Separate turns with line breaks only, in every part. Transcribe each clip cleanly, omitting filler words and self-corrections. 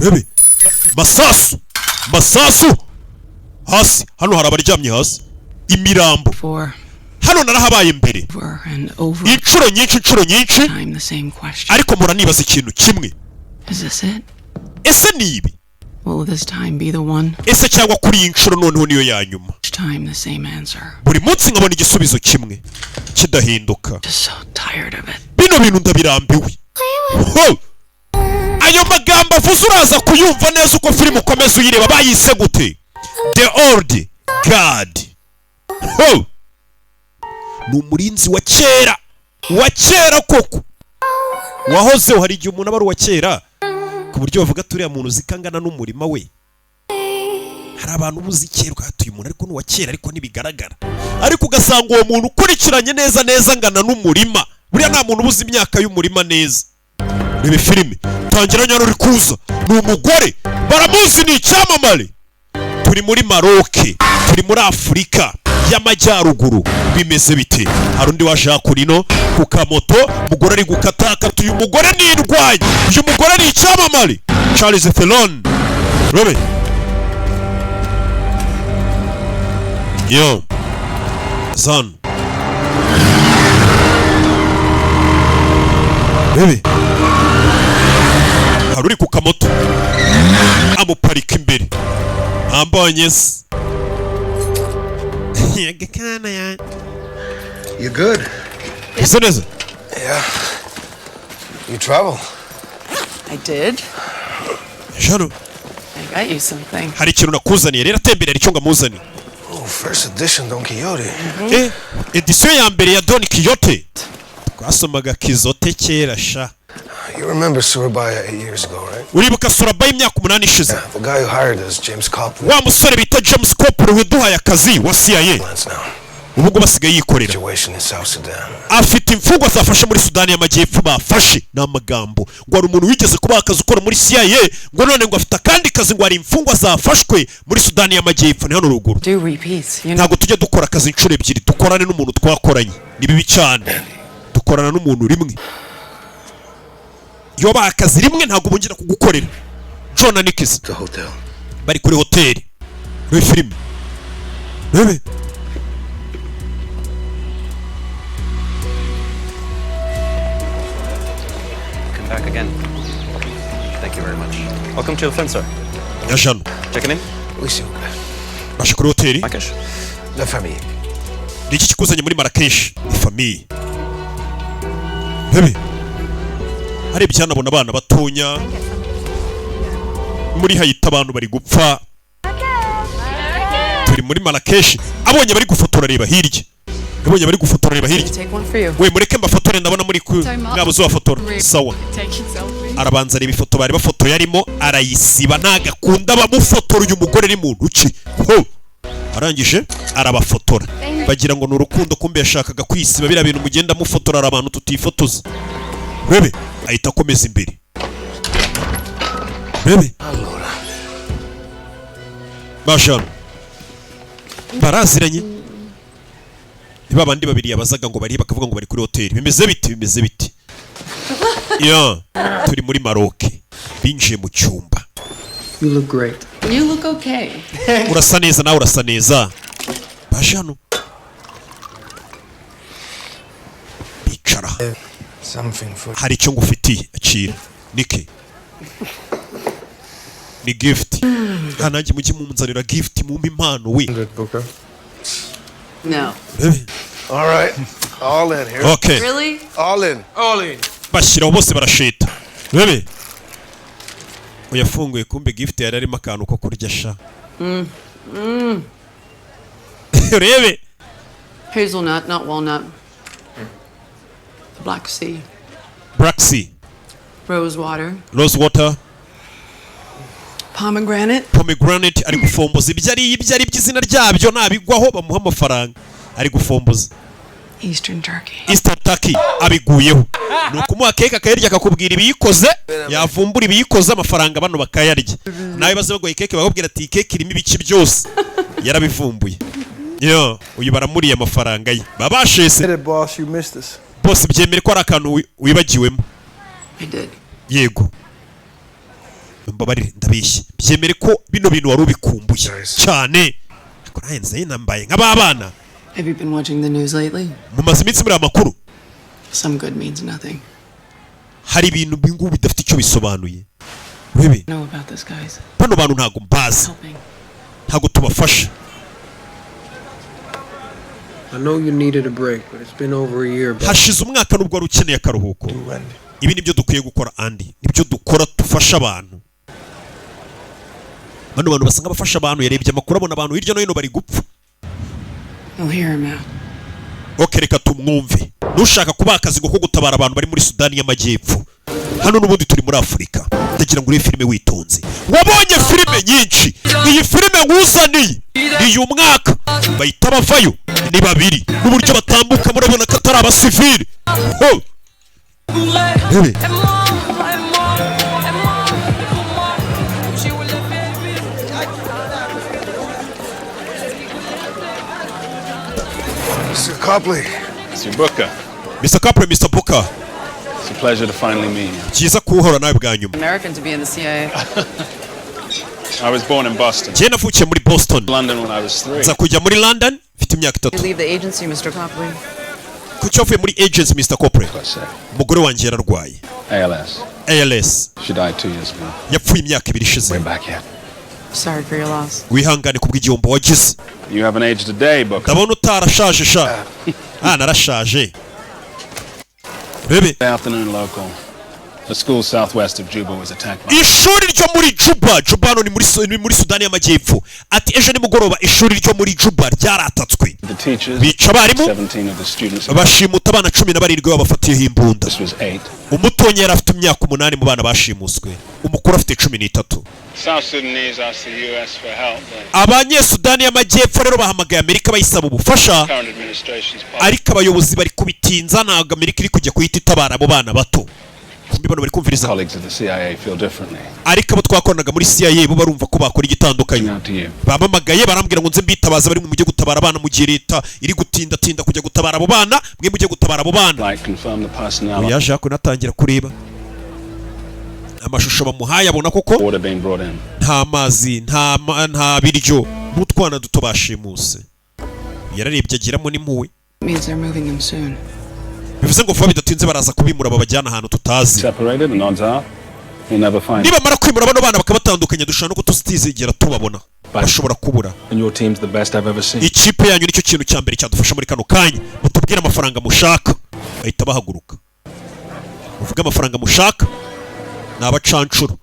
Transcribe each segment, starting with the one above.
Rebe masasu, masasu hasi. Hano hari abaryamye hasi, imirambo.
For
Hano narahabaye mbere.
over and over
Inshuro nyinshi, inshuro nyinshi.
time the same question.
Ariko mpora nibaza ikintu kimwe.
Is this it?
Ese ni ibi?
Will this time be the one?
Ese cyangwa kuri iyi nshuro noneho niyo ya nyuma?
Each time the same answer.
Buri munsi nkabona igisubizo kimwe kidahinduka.
Just so tired of it.
Bino bintu ndabirambiwe. Ho! Ayo magambo avuze uraza kuyumva neza uko filime ukomeza uyireba. Bayise gute? The Old Guard. Ho! Ni umurinzi wa kera, wa kera koko wahozeho. Hari igihe umuntu aba ari uwa kera ku buryo bavuga turiya muntu uzi ko angana n'umurima we. Hari abantu uba uzi kera ukahatuye umuntu, ariko ni uwa kera, ariko ntibigaragara, ariko ugasanga uwo muntu ukurikiranye neza neza angana n'umurima. Buriya nta muntu ubuze imyaka y'umurima neza. Reba filime tangira. Nyana uri kuza ni umugore, baramuzi, ni icyamamare. Turi muri Maroke, turi muri Afurika y'Amajyaruguru. Bimeze bite? Hari undi waje hakurino ku kamoto, umugore ari gukatakata. Uyu mugore ni indwanyi, uyu mugore ni icyamamare, Charles Theron. Robe yo zan bebe. Hari uri ku kamoto amuparika imbere, ntambonye se agakana ya.
You good?
Ese neza?
Yeah. You travel?
I did.
Jano.
I got you something.
Hari ikintu nakuzaniye rero. Atemberera icyo ngo amuzaniye.
Oh, first edition Don Quixote.
Edisiyo ya mbere ya Don Quixote. Twasomaga Kizote kera sha.
You remember Surabaya 8 years ago, right?
Uribuka Surabaya imyaka 8 ishize?
The guy who hired us, James Copeland.
Wa musore bita James Copeland waduhaye akazi wa CIA.
Plans now.
Ubu ngubu asigaye yikorera.
Situation in South Sudan.
Afite imfungwa zafashe muri Sudani y'Amajyepfo. Bafashe ni amagambo ngo hari umuntu wigeze kubaha akazi ukora muri CIA, ngo none ngo afite akandi kazi, ngo hari imfungwa zafashwe muri Sudani y'Amajyepfo, ni hano ruguru.
Do repeats.
Ntabwo tujya dukora akazi inshuro ebyiri, dukorane n'umuntu twakoranye ni bibi cyane. Dukorana n'umuntu rimwe, iyo baha akazi rimwe ntabwo bongera kugukorera. John na Nikis
The hotel.
bari kuri hoteli muri filime. Rebe.
Come back again. Thank you very much. Welcome to the sir.
Ya jano.
Checking in?
Oui, s'il vous plaît.
Baje kuri hoteli.
Marrakesh.
La famille.
Ni iki kikuzanye muri Marakeshi? Ni famille. Rebe, harebye hanabona abana batonya muri Hayiti, abantu bari gupfa. Turi muri Marakeshi. Abonye bari gufotora, reba hirya. Abonye bari gufotora, reba hirya.
Take one for you.
We, mureke mbafotore, ndabona muri ku mwabuze ubafotora. Sawa. Arabanza areba ifoto bari bafotoye arimo, arayisiba, ntago akunda abamufotora. Uyu mugore ni muntu ki? Ho! Arangije arabafotora, bagira ngo ni urukundo, kumbe yashakaga kwisiba. Biriya bintu mugenda mufotora, hari abantu tutifotoza. Rebe, ahita akomeza imbere. Rebe bajano baraziranye, ni ba bandi babiri yabazaga ngo bari, bakavuga ngo bari kuri hoteli. Bimeze biti? Bimeze biti? Ya, turi muri Maroke. Binjiye mu cyumba.
You look great.
You look okay.
Urasa neza, nawe urasa neza. Baje hano bicara.
Something for
Hari icyo ngufitiye, akira nike, ni gift. Nta nanjye mujye munzanira gift, mumpe impano we.
Booker.
No.
Rebe.
All right. All in here.
Okay.
Really?
All in. All in.
Bashyiraho bose barasheta. Rebe, uyafunguye, kumbe gift yari arimo akantu ko kurya sha. Rebe.
Hazelnut, not walnut. The Black Sea.
Black Sea.
Rose water.
Rose water.
Pomegranate.
Pomegranate. Ari gufomboza ibyo ari ibyo ari by'izina ryabyo, nabigwaho bamuha amafaranga. Ari gufomboza.
Eastern Turkey.
Eastern Turkey. Abiguyeho ni ukumuha keke akayirya, akakubwira ibiyikoze. Yavumbura ibiyikoze, amafaranga bano bakayarya. Nawe baze baguha keke, bakakubwira ati iyi keke irimo ibiki byose, yarabivumbuye. Yo, uyu baramuriye amafaranga ye, baba bashese.
Hit it, boss. You missed us.
Bose byemere ko ari akantu wibagiwemo.
I did.
Yego. Mbabarire, ndabeshye. Byemere ko bino bintu wari ubikumbuye cyane, ariko nanjye nze nambaye nk'ababana.
Have you been watching the news lately?
Mumaze iminsi muri aya makuru?
Some good means nothing.
Hari ibintu bingubu bidafite icyo bisobanuye, bibi.
Know about this, guys.
Bano bantu ntabwo mbazi.
Helping.
Ntabwo tubafasha.
I know you needed a break, but it's been over a year. But
Hashize umwaka nubwo wari ukeneye akaruhuko. Ibi nibyo dukwiye gukora, Andi, nibyo dukora, dufasha abantu. Bano bantu basa nk'abafasha abantu. Yarebye amakuru, abona abantu hirya no hino bari gupfa.
We'll hear him out.
Ok, reka tumwumve. Nushaka kubaha akazi ko gutabara abantu bari muri Sudani y'Amajyepfo. Hano n'ubundi turi muri Afurika. Ndagira ngo urebe filime witonze. Wabonye filime nyinshi, iyi filime nkuzaniye ni uyu mwaka. Bahita bavayo ni babiri, n'uburyo batambuka murabona ko atari abasivili. Ho! Rebe.
Mr. Copley.
Mr. Booker,
Mr. Copley, Mr. Booker.
it's a pleasure to finally meet you.
Byiza kuwuhora nawe bwa nyuma.
American to be in the CIA.
I was born in Boston.
Njyewe navukiye muri Boston.
London when I was 3.
Nza kujya muri London mfite imyaka 3.
You leave the agency, Mr. Copley.
Kuki wavuye muri agency, Mr. Copley? Umugore wanjye yararwaye.
ALS.
ALS.
She died 2 years ago.
Yapfuye imyaka 2 ishize.
Back yet.
Sorry for your loss.
Wihangane kubw'igihombo wagize.
You haven't aged a day, Booker.
Ndabona utarashaje sha. Ah, narashaje, rebe.
Good afternoon, local. A school southwest of Juba was attacked by
Ishuri ryo muri Juba. Juba hano ni muri Sudani y'Amajyepfo. Ati ejo nimugoroba ishuri ryo muri Juba ryaratatswe.
the teachers.
Bica abarimu.
17 of the students.
Bashimuta abana 17 babafatiyeho imbunda.
This was 8.
Umutonya yari afite imyaka 8 mu bana bashimuswe, umukuru afite 13.
South Sudanese asked the U.S. for help. The
Abanyesudani y'Amajyepfo rero bahamagaye Amerika bayisaba ubufasha.
current administration's policy.
Ariko abayobozi bari kubitinza, ntabwo Amerika iri kujya kuhita itabara abo bana bato. Kumbi bano bari kumviriza.
Colleagues of the CIA feel differently.
Ariko abo twakoranaga muri CIA bo barumva ko bakora igitandukanye.
Out to you.
Bamamagaye barambwira ngo nze mbitabaza, bari mu mujye gutabara abana mu gihe leta iri gutindatinda kujya gutabara abo bana. Mwe mujye gutabara abo bana.
Like confirm the personnel.
Uyu yaje hakuno, atangira kureba amashusho bamuhaye, abona koko
Water being brought in.
nta mazi, nta biryo, n'utwana duto bashimuse. Yararebye agiramo n'impuhwe.
Means they're moving him soon.
Bivuze ngo vuba bidatinze baraza kubimura, babajyana ahantu tutazi.
Separated, and odds are we'll never find
Nibamara kwimura bano bana bakabatandukanya, dushobora no kutuzigera tubabona, bashobora kubura.
And your team's the best I've ever seen.
Ikipe yanyu nicyo kintu cya mbere cyadufasha muri kano kanya. Mutubwire amafaranga mushaka. Bahita bahaguruka, muvuge amafaranga mushaka, ni abacancuro.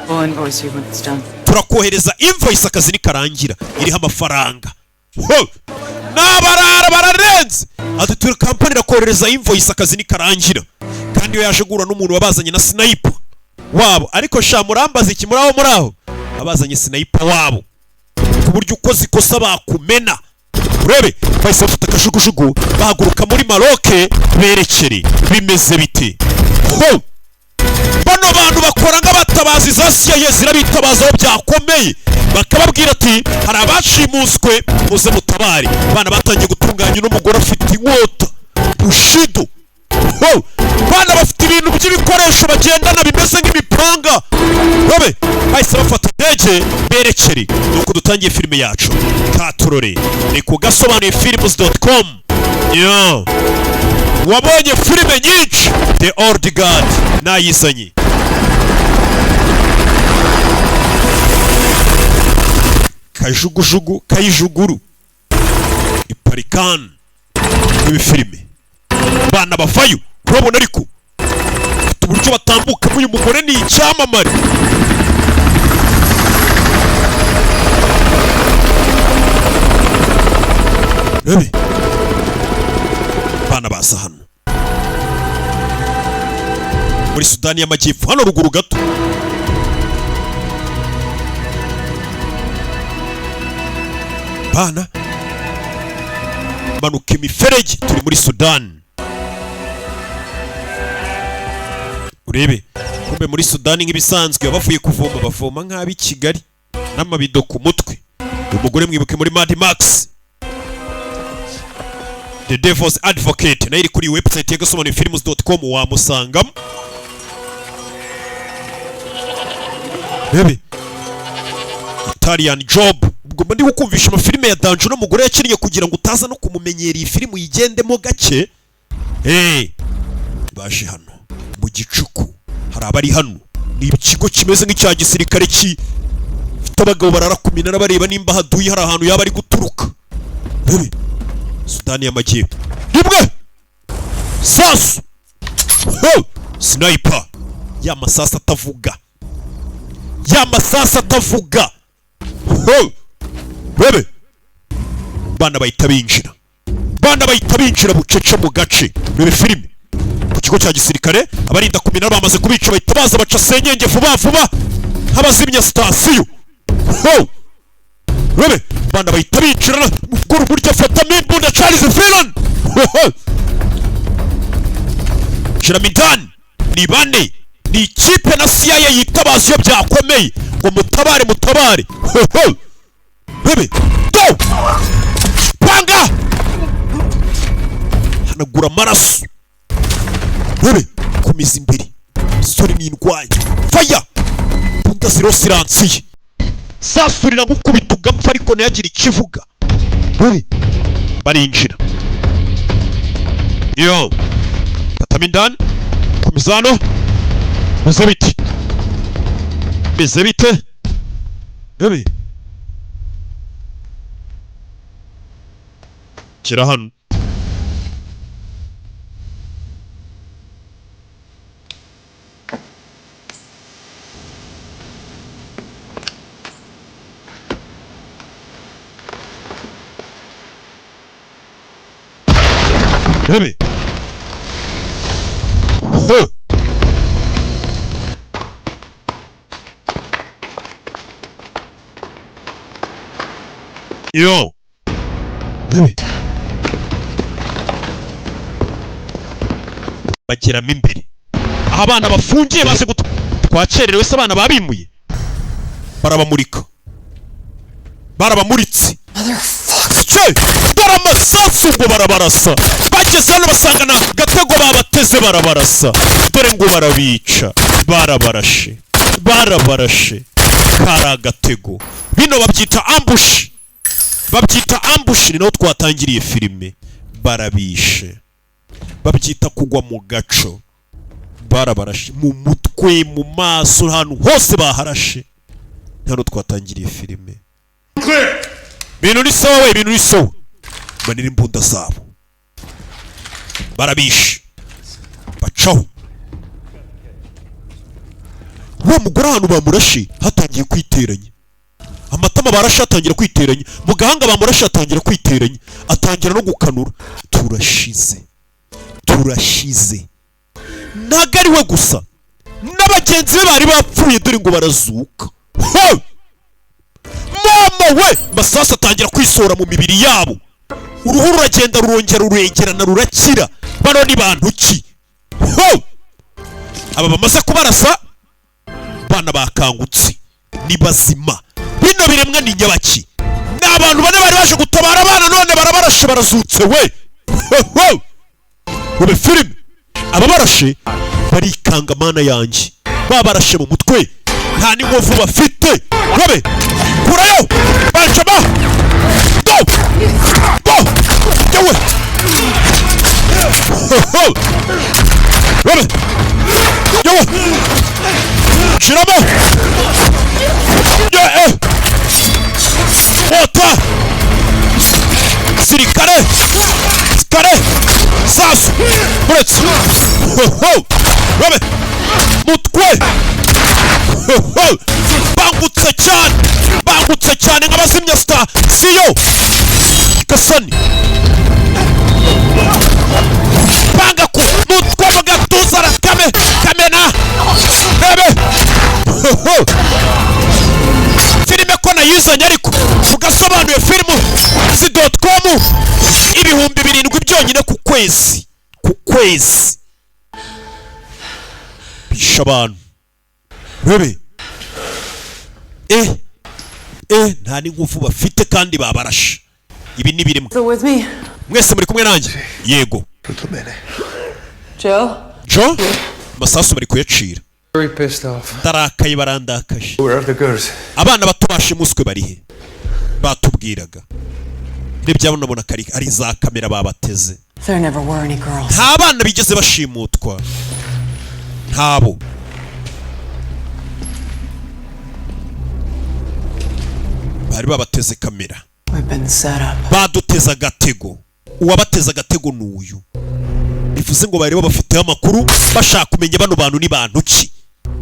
We'll invoice you when it's done.
Turakohereza invoice akazi nikarangira, iriho amafaranga. Ho! N'abarara bararenze. Ati turi kampani irakohereza invoice akazi nikarangira. Kandi iyo yaje guhura n'umuntu wabazanye na sniper wabo. Ariko sha, murambaza iki muri aho? Muri aho abazanye sniper wabo, ku buryo ukoze ikosa bakumena. Urebe, bahise bafata akajugujugu, bahaguruka muri Maroke berekere. Bimeze bite? Ho! Bano bantu bakora nk'abatabazi za CIA, zirabitabaza aho byakomeye, bakababwira ati hari abashimuswe, muze mutabare. Abana batangiye gutunganya n'umugore afite inkota bushido. Ho! Bana bafite ibintu by'ibikoresho bagendana bimeze nk'imipanga. Babe bahise bafata indege berekere. Nuko dutangiye filime yacu, katurore ni ku gasobanuye films.com. Yeah. Wabonye filime nyinshi, The Old Guard nayizanye. Kajugujugu kayijuguru iparikani ibi filime, bana bavayo urabona, ariko bafite uburyo batambukamo. Uyu mugore ni icyamamare. Rebe, bana baza hano muri Sudani y'Amajyepfo, hano ruguru gato. Bana manuka imiferege, turi muri Sudani. Urebe kumbe muri Sudani nk'ibisanzwe bavuye kuvoma, bavoma nk'ab'i Kigali n'amabido ku mutwe. Umugore mwibuke muri Mad Max The Devil's Advocate, nayo iri kuri website ya gasobanuyefilms.com wamusangamo. Rebe Italian Job. Ubwo mba ndi kukumvisha amafilime ya danger n'umugore yakinnye kugira ngo utaza no kumumenyera, iyi filime uyigendemo gake. Hey, baje hano mu gicuku, hari abari hano. Ni ikigo kimeze nk'icya gisirikare gifite abagabo barara ku minara bareba nimba haduye hari ahantu yaba ari guturuka. Rebe Sudani y'Amajyepfo. Rimwe sasu. Ho! Sniper, ya masasu atavuga, ya masasu atavuga. Ho! Rebe bana bahita binjira, bana bahita binjira bucece mu gace. Rebe filime ku kigo cya gisirikare, abarinda ku minara bamaze kubica, bahita baza baca senyenge vuba vuba nk'abazimya sitasiyo. Ho! Rebe bana bahita binjira ubwo buryo afatamo imbunda Charles Theron. Ho! Shiramo indani. Ni bane, ni ikipe na CIA yitabaza iyo byakomeye ngo mutabare, mutabare. Ho! Ho! Rebe do panga hanagura amaraso. Rebe komeza imbere, sore ni indwanyi. Faya bunda zero silencieux, sasurira gukubita ugapfa ariko ntiyagire ikivuga. Rebe barinjira, yo tatamo indani. Komeza hano, meze bite, meze bite? Rebe kira hano. Rebe. Huh. Yo. Rebe. Bageramo imbere aho abana bafungiye, baze twakererewe se, abana babimuye, barabamurika, barabamuritse. Che! Dore amasasu ngo barabarasa. Bageze hano basanga na gatego babateze, barabarasa. Dore ngo barabica, barabarashe, barabarashe. Kari agatego. Bino babyita ambush, babyita ambush. Ni naho twatangiriye filime. Barabishe, babyita kugwa mu gaco. Barabarashe mu mutwe, mu maso, ahantu hose baharashe. Hano twatangiriye filime. Ibintu ni sawa we, ibintu ni sawa. Manira imbunda zabo, barabishe, bacaho. Wa mugore ahantu bamurashe hatangiye kwiteranya amatama, barashe atangira kwiteranya mu gahanga, bamurashe atangira kwiteranya, atangira no gukanura. Turashize, turashize. Ntabwo ari we gusa, n'abagenzi be bari bapfuye dore ngo barazuka. Ho! Mama we, masasu atangira kwisohora mu mibiri yabo, uruhu ruragenda rurongera ruregerana rurakira. Bano ni bantu ki? Ho! Aba bamaze kubarasa, bana bakangutse, ni bazima. Bino biremwa ni nyabaki? Ni abantu bane bari baje gutabara abana, none barabarashe, barazutse we. Ho! Ho! Ube filime, ababarashe barikanga, mana yanjye, babarashe mu mutwe, nta n'inkovu bafite. Rabe kurayo banjama go go yewe. Ho! Ho! Rabe yewe, shiramo ye ota sirikare sikare sasu buretse. Ho! Ho! Rabe mutwe. Ho! Ho! Bangutse cyane, bangutse cyane nk'abazimya sitasiyo gasani. Banga ku mutwe mu gatuza, arakame kamena. Rebe. Ho! Ho! Filime ko nayizanye ariko ugasobanuye filime si .com, 7000 byonyine ku kwezi, ku kwezi. Bisha abantu. Rebe nta n'ingufu bafite kandi babarashe. Ibi ni birimo.
Still with me?
Mwese muri kumwe nanjye? Yego.
Tutto bene.
Joe?
Joe, amasasu bari kuyacira.
Very pissed off.
Ndarakaye, barandakaje.
Where are the girls?
Abana bato bashimuswe bari he? Batubwiraga rebye, nabona kari ari za kamera babateze.
There never were any girls.
Nta bana bigeze bashimutwa, ntabo. Bari babateze kamera.
We've been set up.
Baduteze agatego. Uwabateze agatego ni uyu. Bivuze ngo bari babafiteho amakuru, bashaka kumenya bano bantu ni bantu ki.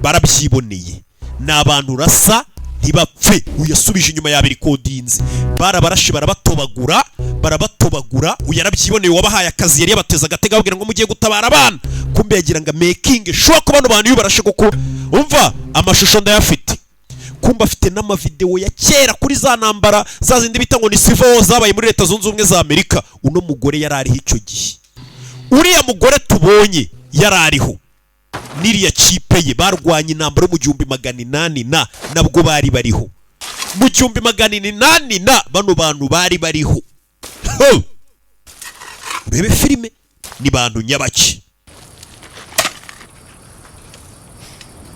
Barabyiboneye, ni abantu rasa ntibapfe. Uyasubije inyuma yabirikodinze, barabarashe, barabatobagura, barabatobagura. Uyu yarabyiboneye. Wabahaye akazi yari yabateze agatego, ababwira ngo mugiye gutabara abana, kumbe yagira ngo making sure ko bano bantu iyo barashe, kuko umva amashusho ndayafite. Kumba afite n'amavidewo ya kera kuri za ntambara za zindi bita ngo ni civil war zabaye muri Leta Zunze Ubumwe za Amerika. Uno mugore yari ariho icyo gihe. Uriya mugore tubonye yari ariho n'iriya kipe ye barwanya intambara yo mu 1800 na nabwo bari bariho mu 1800 na bano bantu bari bariho. Ho! Urebe filime, ni bantu nyabaki.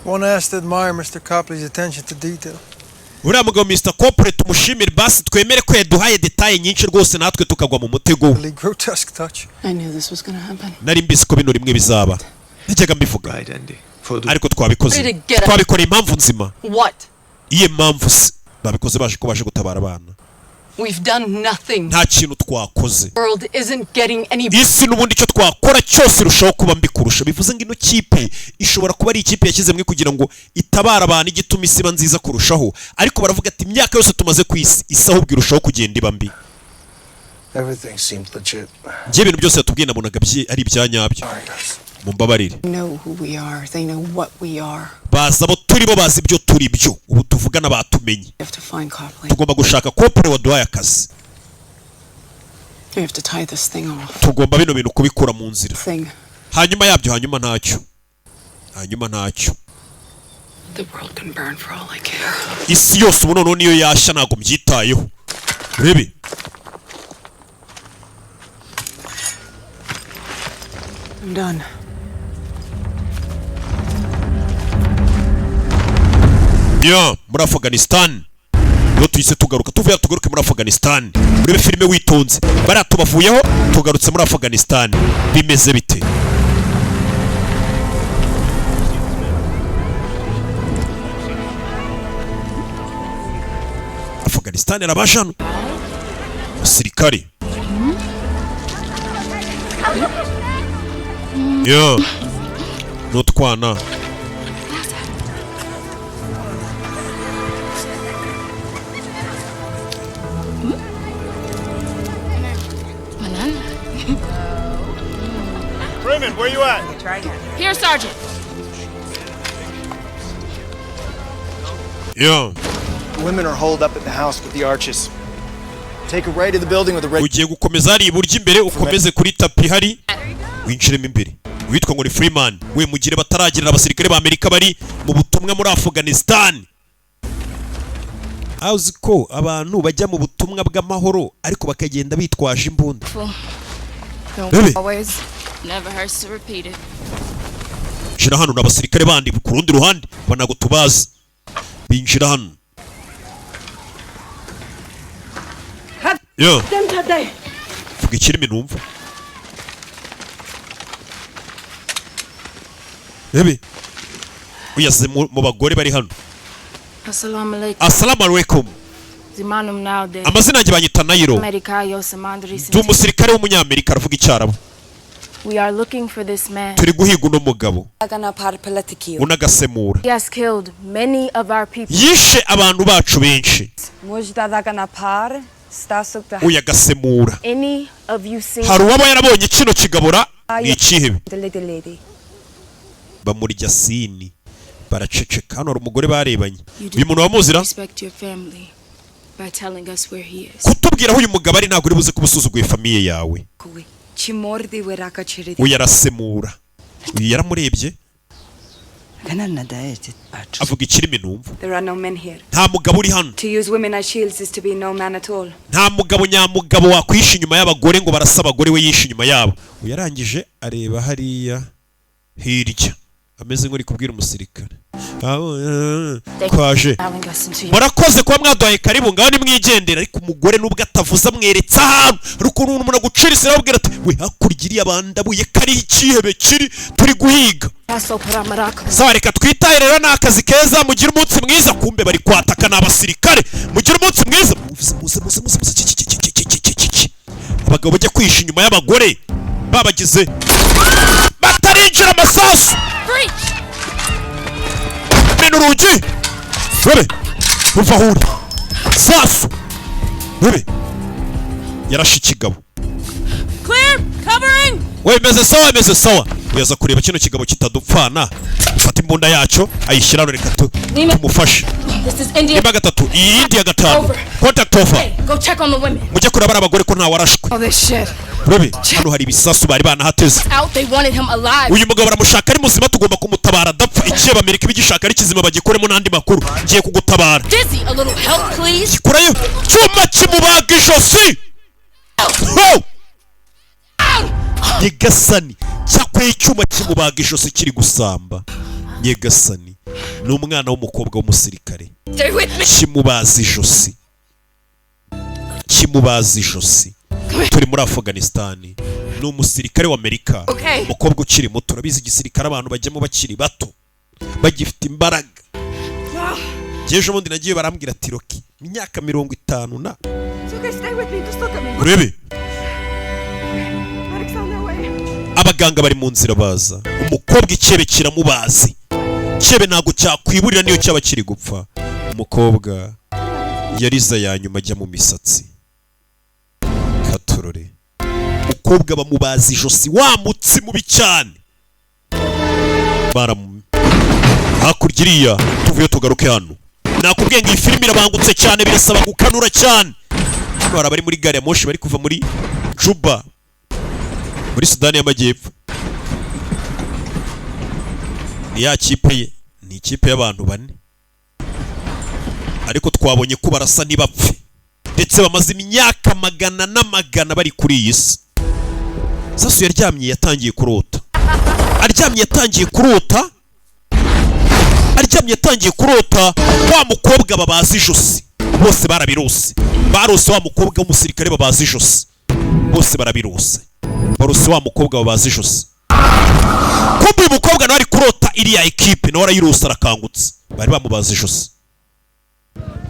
One has to admire Mr. Copley's attention to detail.
Uriya mugabo Mr. Copley tumushimire, basi twemere ko yaduhaye détails nyinshi rwose, natwe tukagwa mu mutego we.
Really grotesque touch.
I knew this was gonna happen.
Nari mbizi ko bino rimwe bizaba, najyaga mbivuga, ariko twabikoze.
Ready to get up.
Twabikoreye impamvu nzima.
What?
Iye mpamvu se babikoze? Baje ko baje gutabara abana.
We've done nothing.
Nta kintu twakoze.
The world isn't getting any
Isi n'ubundi icyo twakora cyose irushaho kuba mbi kurusha. Bivuze ngo ino kipe ishobora kuba ari ikipe yashyizemwe kugira ngo itabare abantu, igituma isi iba nziza kurushaho, ariko baravuga ati imyaka yose tumaze ku isi, isi ahubwo irushaho kugenda iba mbi.
Everything seems legit.
Njye ibintu byose yatubwiye nabonaga ari ibya nyabyo. Mumbabarire.
Know who we are. They know what we are.
Bazi abo turi bo, bazi ibyo turi byo. Ubu tuvugana batumenye.
We have to find Copley.
Tugomba gushaka Copley waduhaye akazi.
We have to tie this thing off.
Tugomba bino bintu kubikura mu nzira.
Thing.
Hanyuma yabyo, hanyuma ntacyo, hanyuma ntacyo.
The world can burn for all I care.
Isi yose ubu noneho niyo yashya, ntabwo mbyitayeho. Urebe.
I'm done.
Ya muri Afghanistan niho tuhise tugaruka, tuvuye tugaruke muri Afghanistan. Urebe filime witonze. Bariya tubavuyeho, tugarutse muri Afghanistan. Bimeze bite? Afghanistan arabaje hano, abasirikare ya n'utwana.
Banana.
Freeman, where you at?
Here, Sergeant.
Ya.
Women are holed up at the house with the arches. Take a right to the building with the red.
Ugiye gukomeza hari iburyo imbere, ukomeze kuri tapi ihari, winjiremo imbere. Witwa ngo ni Freeman we, mugire bataragirira abasirikare ba Amerika bari mu butumwa muri Afghanistan. Aho uzi ko abantu bajya mu butumwa bw'amahoro ariko bakagenda bitwaje imbunda?
Don't
Baby.
always. Never hurts to repeat it.
Binjira hano n'abasirikare bandi ku rundi ruhande, aba ntabwo tubazi. Binjira hano yo. Vuga ikirimi numva. Bebe uyaze mu bagore bari hano.
Assalamu alaikum.
Assalamu alaikum.
Zimanum nowadays.
Amazina yanjye banyita Nayiro.
Amerikayo Samandri.
Ndi umusirikare w'umunyamerika. Aravuga icyarabu.
We are looking for this man.
Turi guhiga uno mugabo unagasemura.
He has killed many of our people.
Yishe abantu bacu benshi. Uyu agasemura.
Any of you seen
Hari uwaba yarabonye kino kigabura? Ni ikihebe. Bamurya sini, baraceceka. Hano hari umugore barebanye.
You
Uyu muntu wamuzira.
Respect your family by telling us where he is.
Kutubwira aho uyu mugabo ari, ntabwo uri buze kuba usuzuguye famille yawe. Uyu arasemura. Uyu yaramurebye, avuga ikirimi numva.
There are no men here.
Nta mugabo uri hano.
To use women as shields is to be no man at all.
Nta mugabo nyamugabo wakwisha inyuma y'abagore ngo barasa abagore, we yishe inyuma yabo. Uyu yarangije areba hariya hirya. Ameze nk'uri kubwira umusirikare. Ah, twaje.
Allowing us into your
Murakoze kuba mwaduhaye karibu, ngaho nimwigendera. Ariko umugore nubwo atavuze amweretse ahantu hari ukuntu umuntu agucira isira, ababwira ati: "We, hakurya iriya bandabuye kariho ikihebe kiri turi guhiga."
Castle Paramaraka.
Sawa, reka twitahe rero, ni akazi keza, mugire umunsi mwiza. Kumbe bari kwataka, ni abasirikare. Mugire umunsi mwiza, muze muze muze muze muze. Ki- ki- ki- ki- ki- ki- ki- ki- ki. Abagabo bajya kwihisha inyuma y'abagore babagize batarinjira amasasu.
Breach!
Mena urugi rebe, ruva aho uri sasu rebe, yarashe ikigabo.
Clear! Covering!
We, meze sawa, meze sawa. Uyaza kureba kino kigabo kitadupfana, fata imbunda yacyo ayishyira hano, reka tumufashe.
This is India.
Nimba gatatu, iyi India gatanu.
Over.
Contact over.
Hey, go check on the women.
Mujye kureba ari abagore ko ntawarashwe.
All this shit.
Rebe, hano hari ibisasu bari banahateze.
Out, they wanted him alive.
Uyu mugabo baramushaka ari muzima, tugomba kumutabara adapfa. Ikiye Amerika ibigishaka ari kizima, bagikoremo n'andi makuru. Ngiye kugutabara.
Dizzy, a little help, please.
Kurayo cyuma kimubaga ijosi. Ho! Nyagasani, cyakuye icyuma kimubaga ijosi kiri gusamba. Nyagasani, ni umwana w'umukobwa w'umusirikare.
Stay with me.
Kimubaza ijosi, kimubaza ijosi. Turi muri Afghanistan, ni umusirikare w'Amerika.
Okay.
Umukobwa ukiri muto, urabizi igisirikare abantu bajyamo bakiri bato, bagifite imbaraga. Ejo bundi nagiye, barambwira ati: "Rocky, imyaka 50 na."
It's okay, stay with me. Just look at me.
Urebe.
Medics on their way.
Abaganga bari mu nzira baza. Umukobwa icyebe kiramubazi, cyebe ntabwo cyakwiburira niyo cyaba kiri gupfa. Umukobwa yarize ya nyuma ajya mu misatsi katurore. Umukobwa bamubaza ijosi, wa mutsi mubi cyane baramu. Hakurya iriya tuvuye, tugaruke hano. Nakubwiye ngo iyi filime irabangutse cyane, birasaba gukanura cyane. Hano hari abari muri gari ya moshi bari kuva muri Juba, muri Sudani y'Amajyepfo. Ni ya kipe ye, ni ikipe y'abantu bane, ariko twabonye ko barasa ntibapfe, ndetse bamaze imyaka magana n'amagana bari kuri iyi si. Sasu yaryamye yatangiye kurota, aryamye yatangiye kurota, aryamye yatangiye kurota wa mukobwa babaza ijosi. Bose barabirose, barose wa mukobwa w'umusirikare babaza ijosi. Bose barabirose, barose wa mukobwa babaza ijosi. Kumbe uyu mukobwa nawe ari kurota iriya ekipe, nawe arayirose, arakangutse. Bari bamubaza ijosi,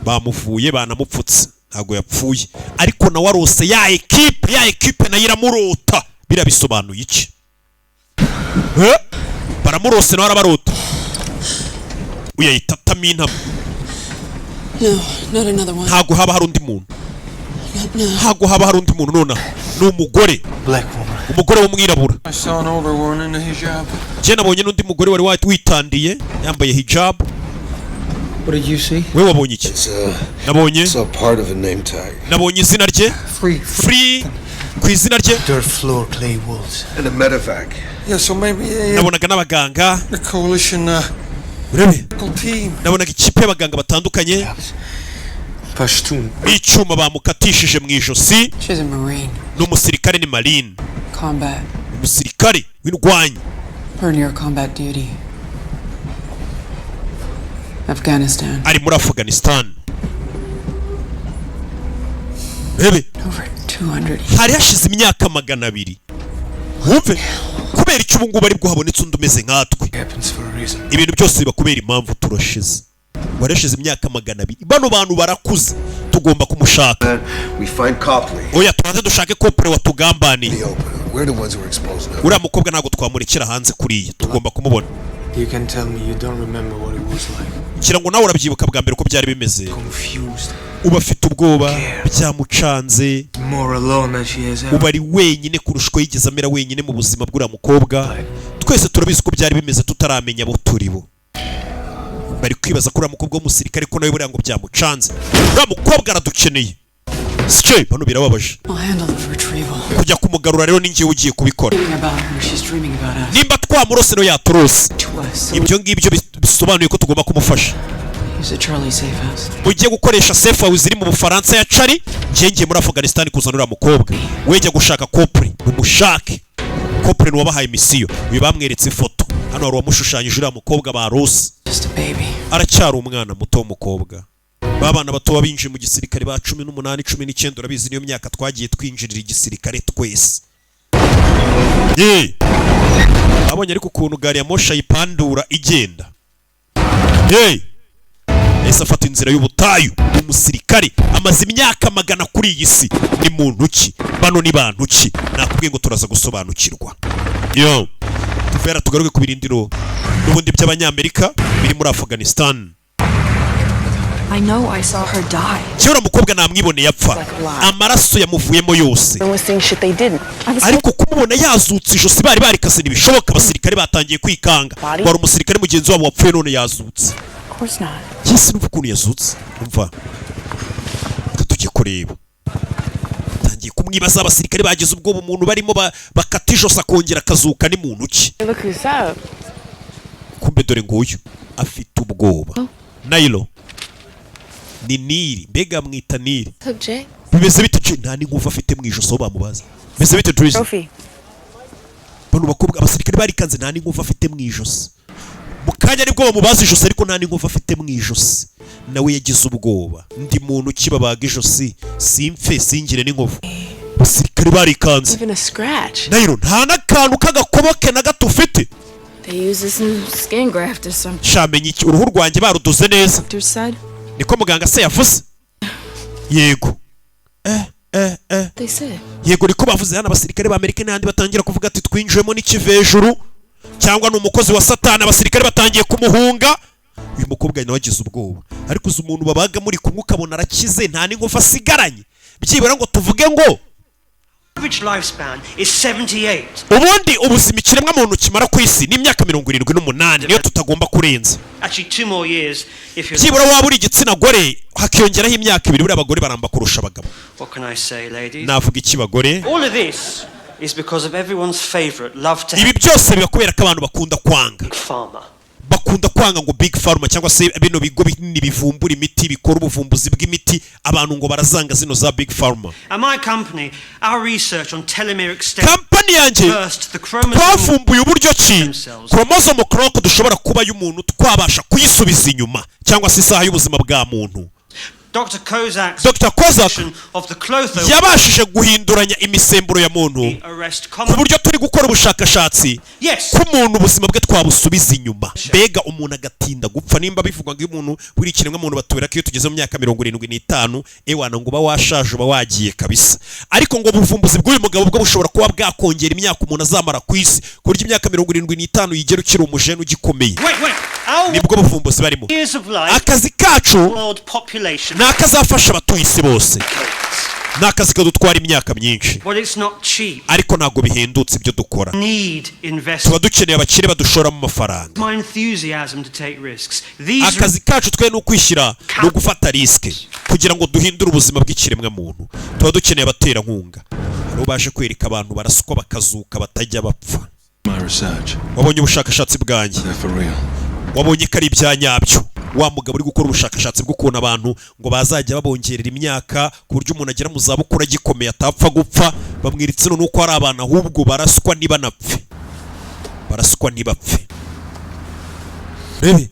bamuvuye, banamupfutse, ntabwo yapfuye, ariko nawe arose ya ekipe, ya ekipe nayo iramurota. Biriya bisobanuye iki? Eh? Baramurose, nawe arabarota. Uyahita atamo intama.
No, not another one.
Ntabwo haba hari undi muntu.
Not now.
Ntabwo haba hari undi muntu nonaha, ni umugore.
Black woman.
Umugore w'umwirabura.
I saw an older one in a hijab.
Njye nabonye n'undi mugore wari witandiye, yambaye hijab.
What did you see?
We wabonye iki? Nabonye
Saw part of a name tag.
Nabonye izina rye.
Free.
Free ku izina rye.
Dirt floor, clay walls.
And a medevac.
Yeah, so maybe
Nabonaga n'abaganga.
the coalition
Urebe.
medical team.
Nabonaga ikipe y'abaganga batandukanye.
Pashtun.
N'icyuma bamukatishije mu ijosi.
She's a Marine.
Ni umusirikare, ni Marine.
Combat.
Umusirikare w'indwanyi.
Her combat duty. Afghanistan.
Ari muri Afghanistan. Rebe.
Over 200.
Hari hashize imyaka 200. Wumve, kubera icyo ubu ngubu aribwo habonetse undi umeze nkatwe?
Happens for a reason.
Ibintu byose biba kubera impamvu. Turashize, warashize imyaka 200, bano bantu barakuze, tugomba kumushaka.
We find Copley.
Oya, tubanze dushake Copley watugambaniye.
The open. We're the ones who are exposed now.
Uriya mukobwa ntabwo twamurekera hanze kuriya, tugomba kumubona.
You can tell me you don't remember what it was like.
Ngira ngo nawe urabyibuka bwa mbere uko byari bimeze.
Confused.
Uba afite ubwoba, byamucanze.
More alone than she has ever.
Uba ari wenyine kurusha uko yigeze amera wenyine mu buzima bw'uriya mukobwa. Twese turabizi ko byari bimeze tutaramenya abo turi bo. Bari kwibaza ko uriya mukobwa w'umusirikare ko nawe buriya ngo byamucanze. Uriya mukobwa aradukeneye sike, bano birababaje.
I'll handle the retrieval.
Kujya kumugarura rero ni njyewe ugiye kubikora.
Dreaming about her. She's dreaming about us.
Nimba twamurose no yaturose.
To us. So
Ibyo ngibyo bisobanuye ko tugomba kumufasha.
use the Charlie safe house.
Ugiye gukoresha safe house iri mu Bufaransa ya Charlie. Njye ngiye muri Afghanistan kuzana uriya mukobwa. Wejya gushaka Copley, mumushake. Copley ni wabahaye misiyo. Uyu bamweretse ifoto. Hano hari uwamushushanyije uriya mukobwa barose.
Just a baby.
Aracyari umwana muto w'umukobwa. Ba bana bato baba binjiye mu gisirikare ba 18, 19, urabizi niyo myaka twagiye twinjirira igisirikare twese. Ye abonye ariko ukuntu gari ya moshi ayipandura igenda. Hey! Yahise afata inzira y'ubutayu. Umusirikare amaze imyaka magana kuri iyi si. Ni muntu ki bano? Ni bantu ki? Nakubwiye ngo turaza gusobanukirwa. Yo tuvera tugaruke ku birindiro n'ubundi by'Abanyamerika biri muri Afghanistan.
I know I saw her die.
Kera umukobwa namwiboneye apfa, amaraso yamuvuyemo yose.
I was seeing shit they didn't. I was
Ariko kumubona yazutse, ijosi bari barikase, ntibishoboka. Abasirikare batangiye kwikanga. Wari umusirikare mugenzi wabo wapfuye none yazutse.
Of course not.
Yesi, numva ukuntu yazutse. Umva, reka tujye kureba. Tangiye kumwibaza. Abasirikare bagize ubwoba. Umuntu barimo bakata ijosi akongera akazuka ni muntu ki?
Look who's up.
Kumbe dore nguyu afite ubwoba. Nayilo ni Nili, mbega mwita Nili.
What's up, Jay?
Bimeze bite, Jay? Nta n'inkovu afite mu ijosi aho bamubaza. Bimeze bite, Drizzy?
Trophy.
Bano bakobwa, abasirikare barikanze. Nta n'inkovu afite mu ijosi. Mu kanya nibwo bamubaza ijosi, ariko nta n'inkovu afite mu ijosi. Nawe yagize ubwoba: ndi muntu ki babaga ijosi simpfe, singire n'inkovu? Abasirikare barikanze.
Even a scratch.
Nayiro, nta n'akantu k'agakoboke na gato ufite.
They use this new skin graft or something.
Shamenya iki, uruhu rwanjye barudoze neza.
Doctor said.
Niko muganga se yavuze? Yego, eh eh eh.
They said.
Yego, niko bavuze. Hano abasirikare ba Amerika n'ahandi batangira kuvuga ati twinjiwemo n'ikivejuru cyangwa ni umukozi wa Satani. Abasirikare batangiye kumuhunga. Uyu mukobwa nawe agize ubwoba. Ariko uzi umuntu babaga muri kumwe ukabona arakize, nta n'ingufu asigaranye, byibura ngo tuvuge ngo
Average lifespan is 78.
Ubundi ubuzima ikiremwa muntu kimara ku isi ni imyaka 78, niyo tutagomba kurenza.
Actually, 2 more years if you're.
Byibura waba uri igitsina gore hakiyongeraho imyaka 2. Buriya abagore baramba kurusha abagabo.
What can I say, ladies?
Navuga iki, bagore?
All of this is because of everyone's favorite love to
Ibi byose biba kubera ko abantu bakunda kwanga
pharma.
bakunda kwanga ngo big pharma, cyangwa se bino bigo binini bivumbura imiti, bikora ubuvumbuzi bw'imiti. Abantu ngo barazanga zino za big pharma.
And my company, our research on telomeric stem
Kampani yanjye
first the chromosome
twavumbuye uburyo ki chromosome clock dushobora kuba y'umuntu twabasha kuyisubiza inyuma, cyangwa se isaha y'ubuzima bwa muntu.
Dr. Kozak's
Dr. Kozak
of the Clotho
yabashije guhinduranya imisemburo ya muntu
arrest
ku buryo turi gukora ubushakashatsi
Yes.
ko umuntu ubuzima bwe twabusubiza inyuma, mbega umuntu agatinda gupfa. Nimba bivugwa ngo iyo umuntu buri ikiremwa muntu batubwira ko iyo tugeze mu myaka 75, ewana, ngo uba washaje, uba wagiye kabisa. Ariko ngo ubuvumbuzi bw'uyu mugabo bwo bushobora kuba bwakongera imyaka umuntu azamara ku isi, ku buryo imyaka 75 yigera ukiri umujene ugikomeye.
Wait, wait. Our
Nibwo buvumbuzi barimo.
years of life
Akazi kacu
world population.
ni akazafasha abatuye isi bose, ni akazi kadutwara imyaka myinshi.
Well, it's not cheap.
Ariko ntabwo bihendutse ibyo dukora.
Need investment.
Tuba dukeneye abakire badushoramo amafaranga.
My enthusiasm to take risks. These
Akazi kacu twe ni ukwishyira, ni ugufata risk kugira ngo duhindure ubuzima bw'ikiremwamuntu. Tuba dukeneye abaterankunga. Hari ubashe kwereka abantu baraswa bakazuka, batajya bapfa.
My research.
Wabonye ubushakashatsi bwanjye?
They're for real.
Wabonye ko ari ibya nyabyo? Wa mugabo uri gukora ubushakashatsi bw'ukuntu abantu ngo bazajya babongerera imyaka ku buryo umuntu agera mu zabukuru agikomeye, atapfa gupfa, bamwiritse none uko hari abantu ahubwo baraswa ntibanapfe, baraswa ntibapfe. Rebe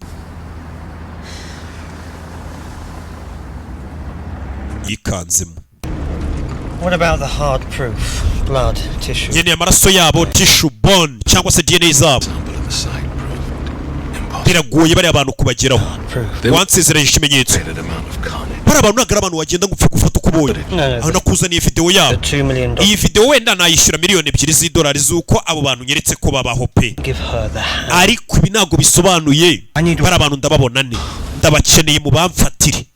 yikanzemo.
What about the hard proof? Blood, tissue.
Nkeneye amaraso yabo, tissue, bone cyangwa se DNA zabo. Biragoye bariya bantu kubageraho. Wansezeranyije ikimenyetso. Bariya bantu ntabwo ari abantu wagenda ngo upfe gufata uko ubonye. Aho nakuzaniye videwo yabo. Iyi videwo wenda nayishyura miliyoni 2 z'idolari z'uko abo bantu nyeretse ko babaho pe. Ariko ibi ntabwo bisobanuye bariya bantu ndababona ne. Ndabakeneye mu bamfatire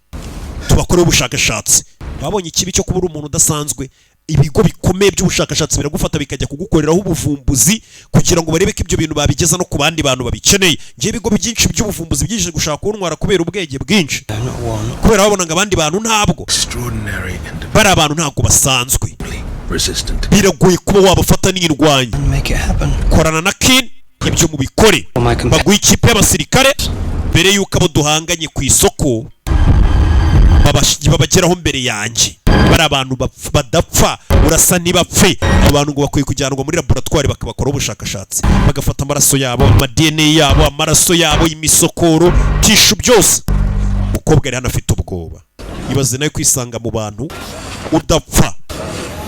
tubakoreho ubushakashatsi. Babonye ikibi cyo kuba uri umuntu udasanzwe, ibigo bikomeye by'ubushakashatsi biragufata bikajya kugukoreraho ubuvumbuzi kugira ngo barebe ko ibyo bintu babigeza no ku bandi bantu babikeneye. Ngewe ibigo byinshi by'ubuvumbuzi byinshi gushaka kuntwara kubera ubwenge bwinshi, kubera babona ngo abandi bantu ntabwo bari abantu ntabwo basanzwe, biragoye kuba wabafata n'indwanyi. Korana na Kin ibyo mubikore, baguha ikipe y'abasirikare mbere y'uko abo duhanganye ku isoko Babageraho mbere yanjye. Bari abantu badapfa, urasa ntibapfe. Abo bantu ngo bakwiye kujyanwa muri laboratwari, bakabakoraho ubushakashatsi, bagafata amaraso yabo, ama DNA yabo, amaraso yabo, imisokoro, tissue, byose. Umukobwa ari hano afite ubwoba. Ibaze nawe kwisanga mu bantu udapfa,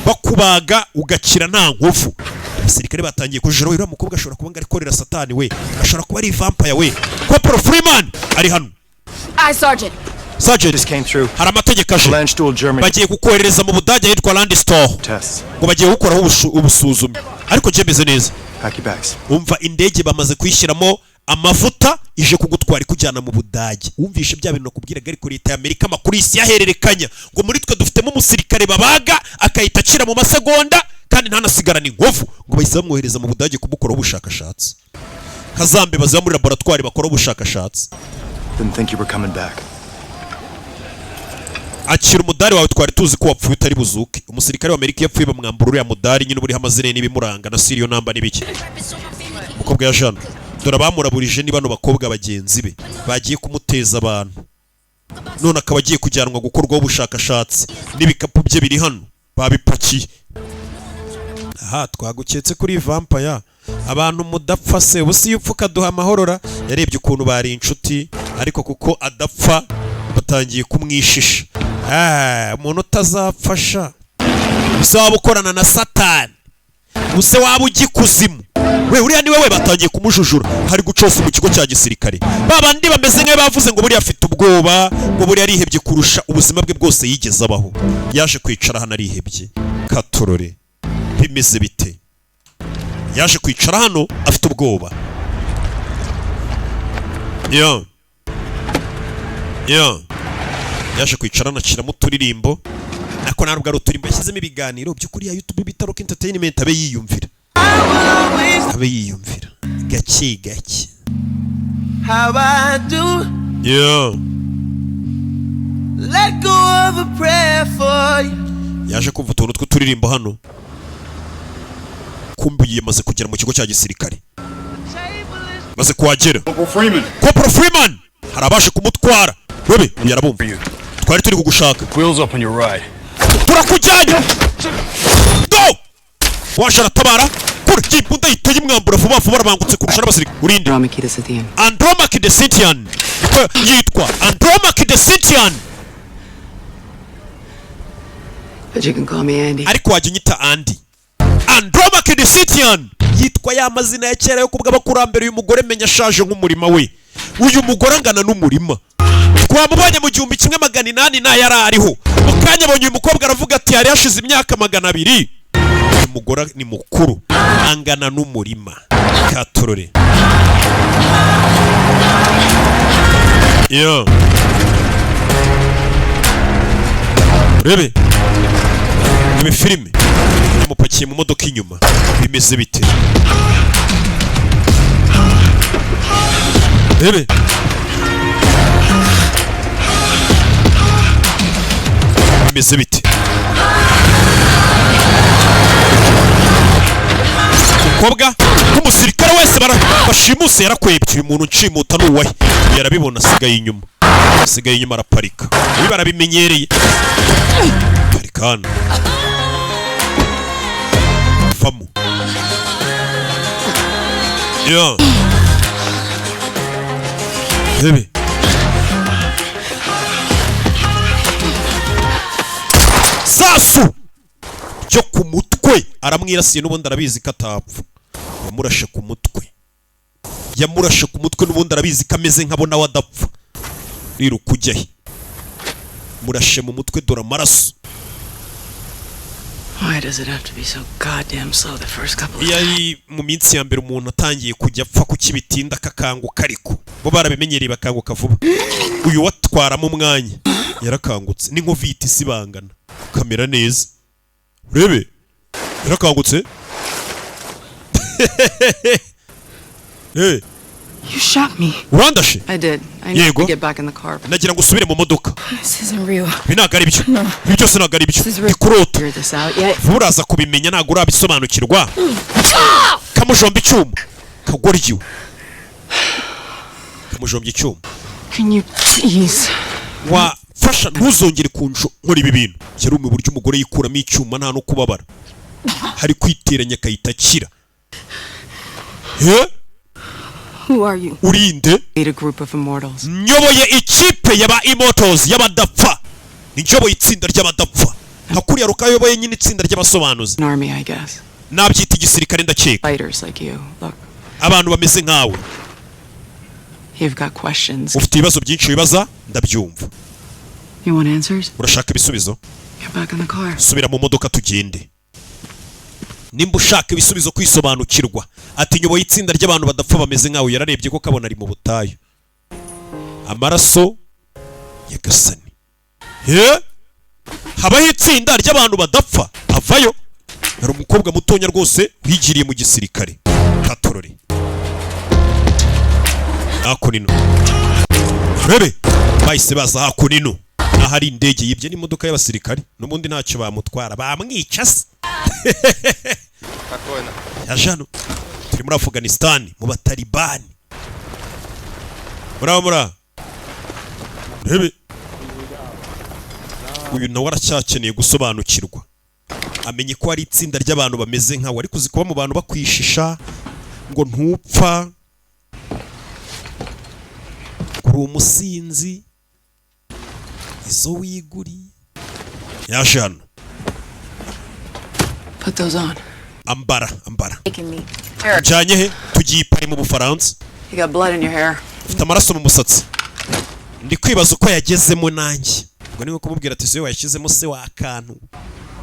bakubaga ugakira nta nkovu. Abasirikare batangiye kujura: "Uriya mukobwa ashobora kuba ngo arikorera satani we, ashobora kuba ari vampire we." Corporal Freeman ari hano.
Aye, Sergeant.
Sergeant, hari amategeko aje. Bagiye kukohereza mu Budage ahitwa Landstuhl, ngo bagiye gukoraho ubusuzumi, ariko njye meze neza.
Pack your bags.
Umva, indege bamaze kuyishyiramo amavuta, ije kugutwara ikujyana mu Budage. Wumvishe bya bintu nakubwiraga? Ariko leta ya Amerika amakuru isi yahererekanya ngo muri twe dufitemo umusirikare babaga akahita akira mu masegonda kandi ntanasigarane inkovu. Ngo bahise bamwohereza mu Budage kumukoraho ubushakashatsi, kazambe baziba muri laboratwari bakora ubushakashatsi.
Didn't think you were coming back.
Akira umudari wawe, twari tuzi ko wapfuye utari buzuke. Umusirikare wa Amerika iyo apfuye bamwambura uriya mudari nyine uba uriho amazina ye n'ibimuranga na serial number n'ibiki. Umukobwa ya jana, dore abamuraburije ni bano bakobwa bagenzi be bagiye kumuteza abantu, none akaba agiye kujyanwa gukorwaho ubushakashatsi, n'ibikapu bye biri hano babipakiye. Aha twaguketse kuri vampire, abantu mudapfa se ubu si iyo upfa ukaduha amahorora. Yarebye ukuntu bari inshuti, ariko kuko adapfa batangiye kumwishisha. Ah, umuntu utazapfasha uzaba ukorana na satani, use waba ujya ikuzimu we, uriya ni we. Batangiye kumujujura. Hari gucosa mu kigo cya gisirikare, ba bandi bameze nk'aho bavuze ngo buriya afite ubwoba, ngo buriya arihebye kurusha ubuzima bwe bwose yigeze abaho. Yaje kwicara hano arihebye. Katorore, bimeze bite? Yaje kwicara hano afite ubwoba. Yo yaje kwicara anashyiramo uturirimbo, nako ntabwo ari uturirimbo, yashyizemo ibiganiro by'ukuri ya YouTube bita Rock Entertainment, abe yiyumvira gake gake.
How I do
Yo
let go of a prayer for you.
Yaje kumva utuntu tw'uturirimbo hano. Kumbe yamaze kugera mu kigo cya gisirikare. Maze kuhagera, Corporal Freeman, hari abaje kumutwara. Webe yarabumva: "Twari turi kugushaka."
Wheels up on your right.
Turakujyanye. Do waje aratabara kure imbunda yiteye, imwambura vuba vuba, arabangutse kurusha n'abasirikare. Urinde Andromache the Scythian? Niko yitwa, Andromache the Scythian.
But you can call me Andy.
Ariko wajya unyita Andy. Andromache the Scythian yitwa ya mazina ya kera yo kubwa abakurambere. Uyu mugore menya ashaje nk'umurima we. Uyu mugore angana n'umurima. Twamubonye mu 1800 nayo yari ariho. Mu kanya abonye uyu mukobwa aravuga ati hari hashize imyaka 200. Uyu mugore ni mukuru, angana n'umurima. Katorore yo rebe ibi filime. Yamupakiye mu modoka inyuma. Bimeze bite? Rebe bimeze bite? Umukobwa nk'umusirikare wese bashimuse yarakwebye. Uyu muntu nshimuta ni uwahe? Yarabibona, asigaye inyuma, asigaye inyuma, araparika. Ibi barabimenyereye. Parika hano, vamo ya rebe sasu ryo ku mutwe. Aramwirasiye, n'ubundi arabizi ko atapfa. Yamurashe ku mutwe, yamurashe ku mutwe, n'ubundi arabizi ko ameze nkabo nawe adapfa. Riruka ujya he? Murashe mu mutwe, dore amaraso.
Why does it have to be so goddamn slow the first couple of
Iyo ari mu minsi ya mbere umuntu atangiye kujya apfa, kuki bitinda akakanguka? Ariko bo barabimenyereye, bakanguka vuba. Uyu watwaramo umwanya yarakangutse n'inkovu ihita isibangana kamera neza. Urebe, yarakangutse. Eh.
You shot me.
Urandashe.
I did. I need
Yego.
to get back in the car.
Nagira ngo usubire mu modoka.
This isn't real.
Ibi ntabwo ari byo, ibi byose ntabwo ari byo, ndi kurota.
Figure this out yet.
Vuba uraza kubimenya, ntabwo urabisobanukirwa. Kamujomba icyuma, kagoryiwe, kamujombye icyuma.
Can you please
Wa Fasha, ntuzongere kunsho nkora ibi bintu. Yarumiwe uburyo umugore yikuramo icyuma nta no kubabara, hari kwiteranya akahita akira. He?
Who are you?
Urinde?
Lead a group of immortals.
Nyoboye ikipe y'aba immortals, y'abadapfa. Nyoboye itsinda ry'abadapfa, nka kuriya rukayoboye nyine itsinda ry'abasobanuzi.
An army, I guess.
Nabyita igisirikare, ndakeka.
Fighters like you. Look,
Abantu bameze nkawe.
you've got questions.
Ufite ibibazo byinshi wibaza, ndabyumva.
You want answers?
Urashaka ibisubizo?
Get back in the car.
Subira mu modoka tugende nimba ushaka ibisubizo, kwisobanukirwa. Ati nyoboye itsinda ry'abantu badapfa bameze nkawe. Yararebye ko kabona ari mu butayu, amaraso nyagasani. He, habaho itsinda ry'abantu badapfa. Avayo, hari umukobwa mutonya rwose wigiriye mu gisirikare katorore hakuno. Rebe, bahise baza hakuno ahari indege yibye n'imodoka y'abasirikare. N'ubundi ntacyo bamutwara, bamwica se. Yaje hano, turi muri Afghanistan mu Batalibani. Muraba mura rebe, uyu nawe aracyakeneye gusobanukirwa, amenye ko hari itsinda ry'abantu bameze nkawe, ariko uzi kuba mu bantu bakwishisha ngo ntupfa, uri umusinzi, izo wiguriye. Yaje hano.
Put those on.
Ambara, ambara.
Taking me.
Njyanye he? Tugiye i Paris mu Bufaransa.
You got blood in your hair.
Ufite amaraso mu musatsi. Ndi kwibaza uko yagezemo nanjye. Ubwo ni nko kumubwira ati siyo wayashyizemo se wa kantu.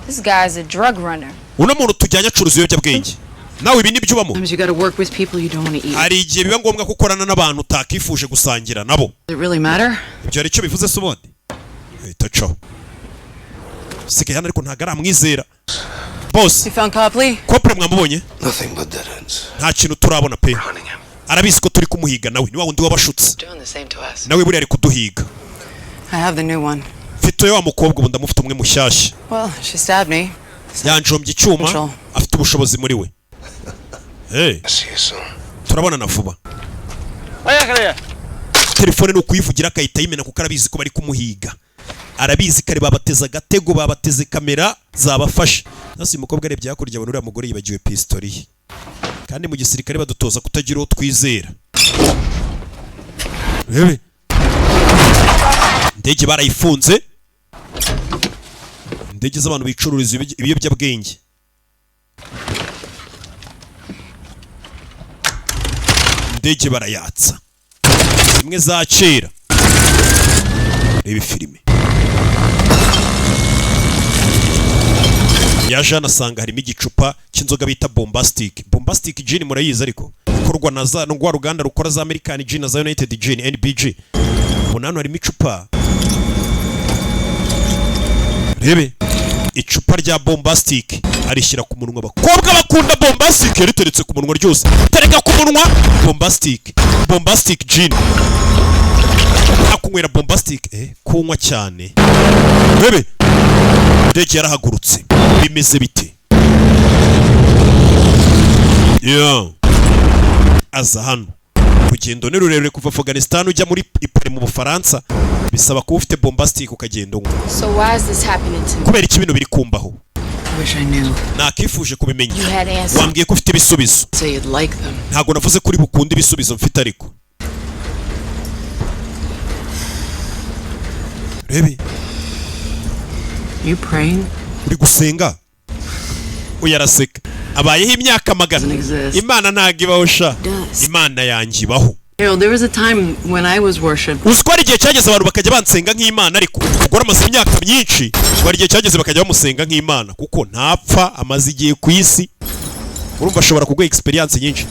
This guy's a drug runner.
Uno muntu tujyanye acuruza ibiyobyabwenge. Nawe ibi nibyo ubamo?
Sometimes you gotta work with people you don't want to eat.
Hari igihe biba ngombwa ko ukorana n'abantu utakifuje gusangira nabo.
Does it really matter?
Ibyo hari icyo bivuze se ubundi? Ahita acaho, sigaye hano, ariko ntabwo aramwizera bose.
You found Copley?
Copley mwamubonye?
Nothing but dead ends.
Nta kintu turabona pe. Arabizi ko turi kumuhiga nawe, ni wa wundi wabashutse.
Doing the same to us.
Nawe buriya ari kuduhiga.
I have the new one.
Mfite wa mukobwa ubu, ndamufite umwe mushyashya.
Well, she stabbed me.
Yanjombye icyuma.
Control.
Afite ubushobozi muri we. Hey.
See you soon.
Turabonana vuba. Telefone ni ukuyivugira akahita ayimena, kuko arabizi ko bari kumuhiga. Arabizi kare babateze agatego, babateze kamera zabafashe. Sasa uyu mukobwa arebye hakurya, abona uriya mugore yibagiwe pistori ye, kandi mu gisirikare badutoza kutagira uwo twizera. Rebe, indege barayifunze, indege z'abantu bicururiza ibiyobyabwenge. Indege barayatsa, zimwe za kera. Reba filime yaje hano, asanga harimo igicupa cy'inzoga bita Bombastic. Bombastic Gin murayizi, ariko ikorwa na za rwa ruganda rukora za American Gin na za United Gin, NBG. Ubona hano harimo icupa, rebe, icupa rya Bombastic, arishyira ku munwa. Abakobwa bakunda Bombastic. Yariteretse ku munwa ryose, tereka ku munwa Bombastic, Bombastic Gin. Akunywera Bombastic, kunywa cyane. Rebe, indege yarahagurutse. Bimeze bite? Yeah. Aza hano, urugendo ni rurerure kuva Afghanistan ujya muri i Paris mu Bufaransa, bisaba kuba ufite Bombastic ukagenda unywa.
So why is this happening to me?
Kubera iki bino biri kumbaho?
I wish I knew.
Nakifuje kubimenya.
You had answers.
Wambwiye ko ufite ibisubizo.
Say you'd like them.
Ntabwo navuze ko uri bukunde ibisubizo mfite, ariko rebe.
You praying?
Uri gusenga? Uyu araseka, abayeho imyaka magana. Imana ntabwo ibaho sha. Imana yanjye ibaho.
Harold, there was a time when I was worshipped.
Uzi ko hari igihe cyageze abantu bakajya bansenga nk'imana? Ariko umugore amaze imyaka myinshi, ngo hari igihe cyageze bakajya bamusenga nk'imana kuko ntapfa, amaze igihe ku isi. Urumva ashobora kuguha experience nyinshi.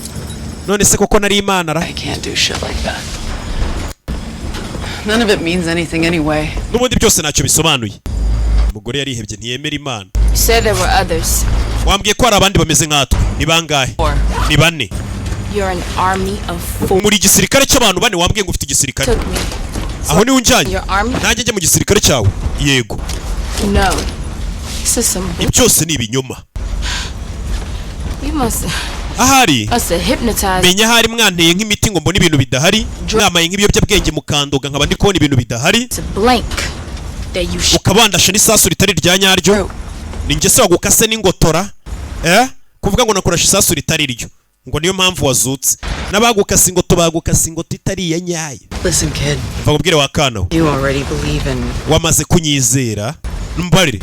None se koko nari imana ra?
I can't do shit like that. None of it means anything anyway.
N'ubundi byose ntacyo bisobanuye. Umugore yarihebye, ntiyemera imana.
You said there were others.
Wambwiye ko hari abandi bameze nkatwe. Ni bangahe? Ni bane.
You're an army of four.
Muri igisirikare cy'abantu bane. Wambwiye ngo ufite igisirikare.
Took me.
Aho niho unjyanye?
Your army?
Nanjye njye mu gisirikare cyawe? Yego.
No. This is some.
Ibi byose ni ibinyoma.
You must
Ahari
must have hypnotized.
Menya ahari mwanteye nk'imiti ngo mbone ibintu bidahari, mwamaye nk'ibiyobyabwenge mukandoga nkaba ndi kubona ibintu bidahari.
Blank. That you
Ukabandasha n'isasu ritari rya nyaryo? Ni njye se wagukase n'ingotora? Eh, kuvuga ngo nakoresha isasu ritari ryo, ngo niyo mpamvu wazutse? N'abagukase ingoto bagukase ingoto itari iya nyayo.
Listen, kid.
Mva kubwire wa kana we.
You already believe in.
Wamaze kunyizera, mbarire.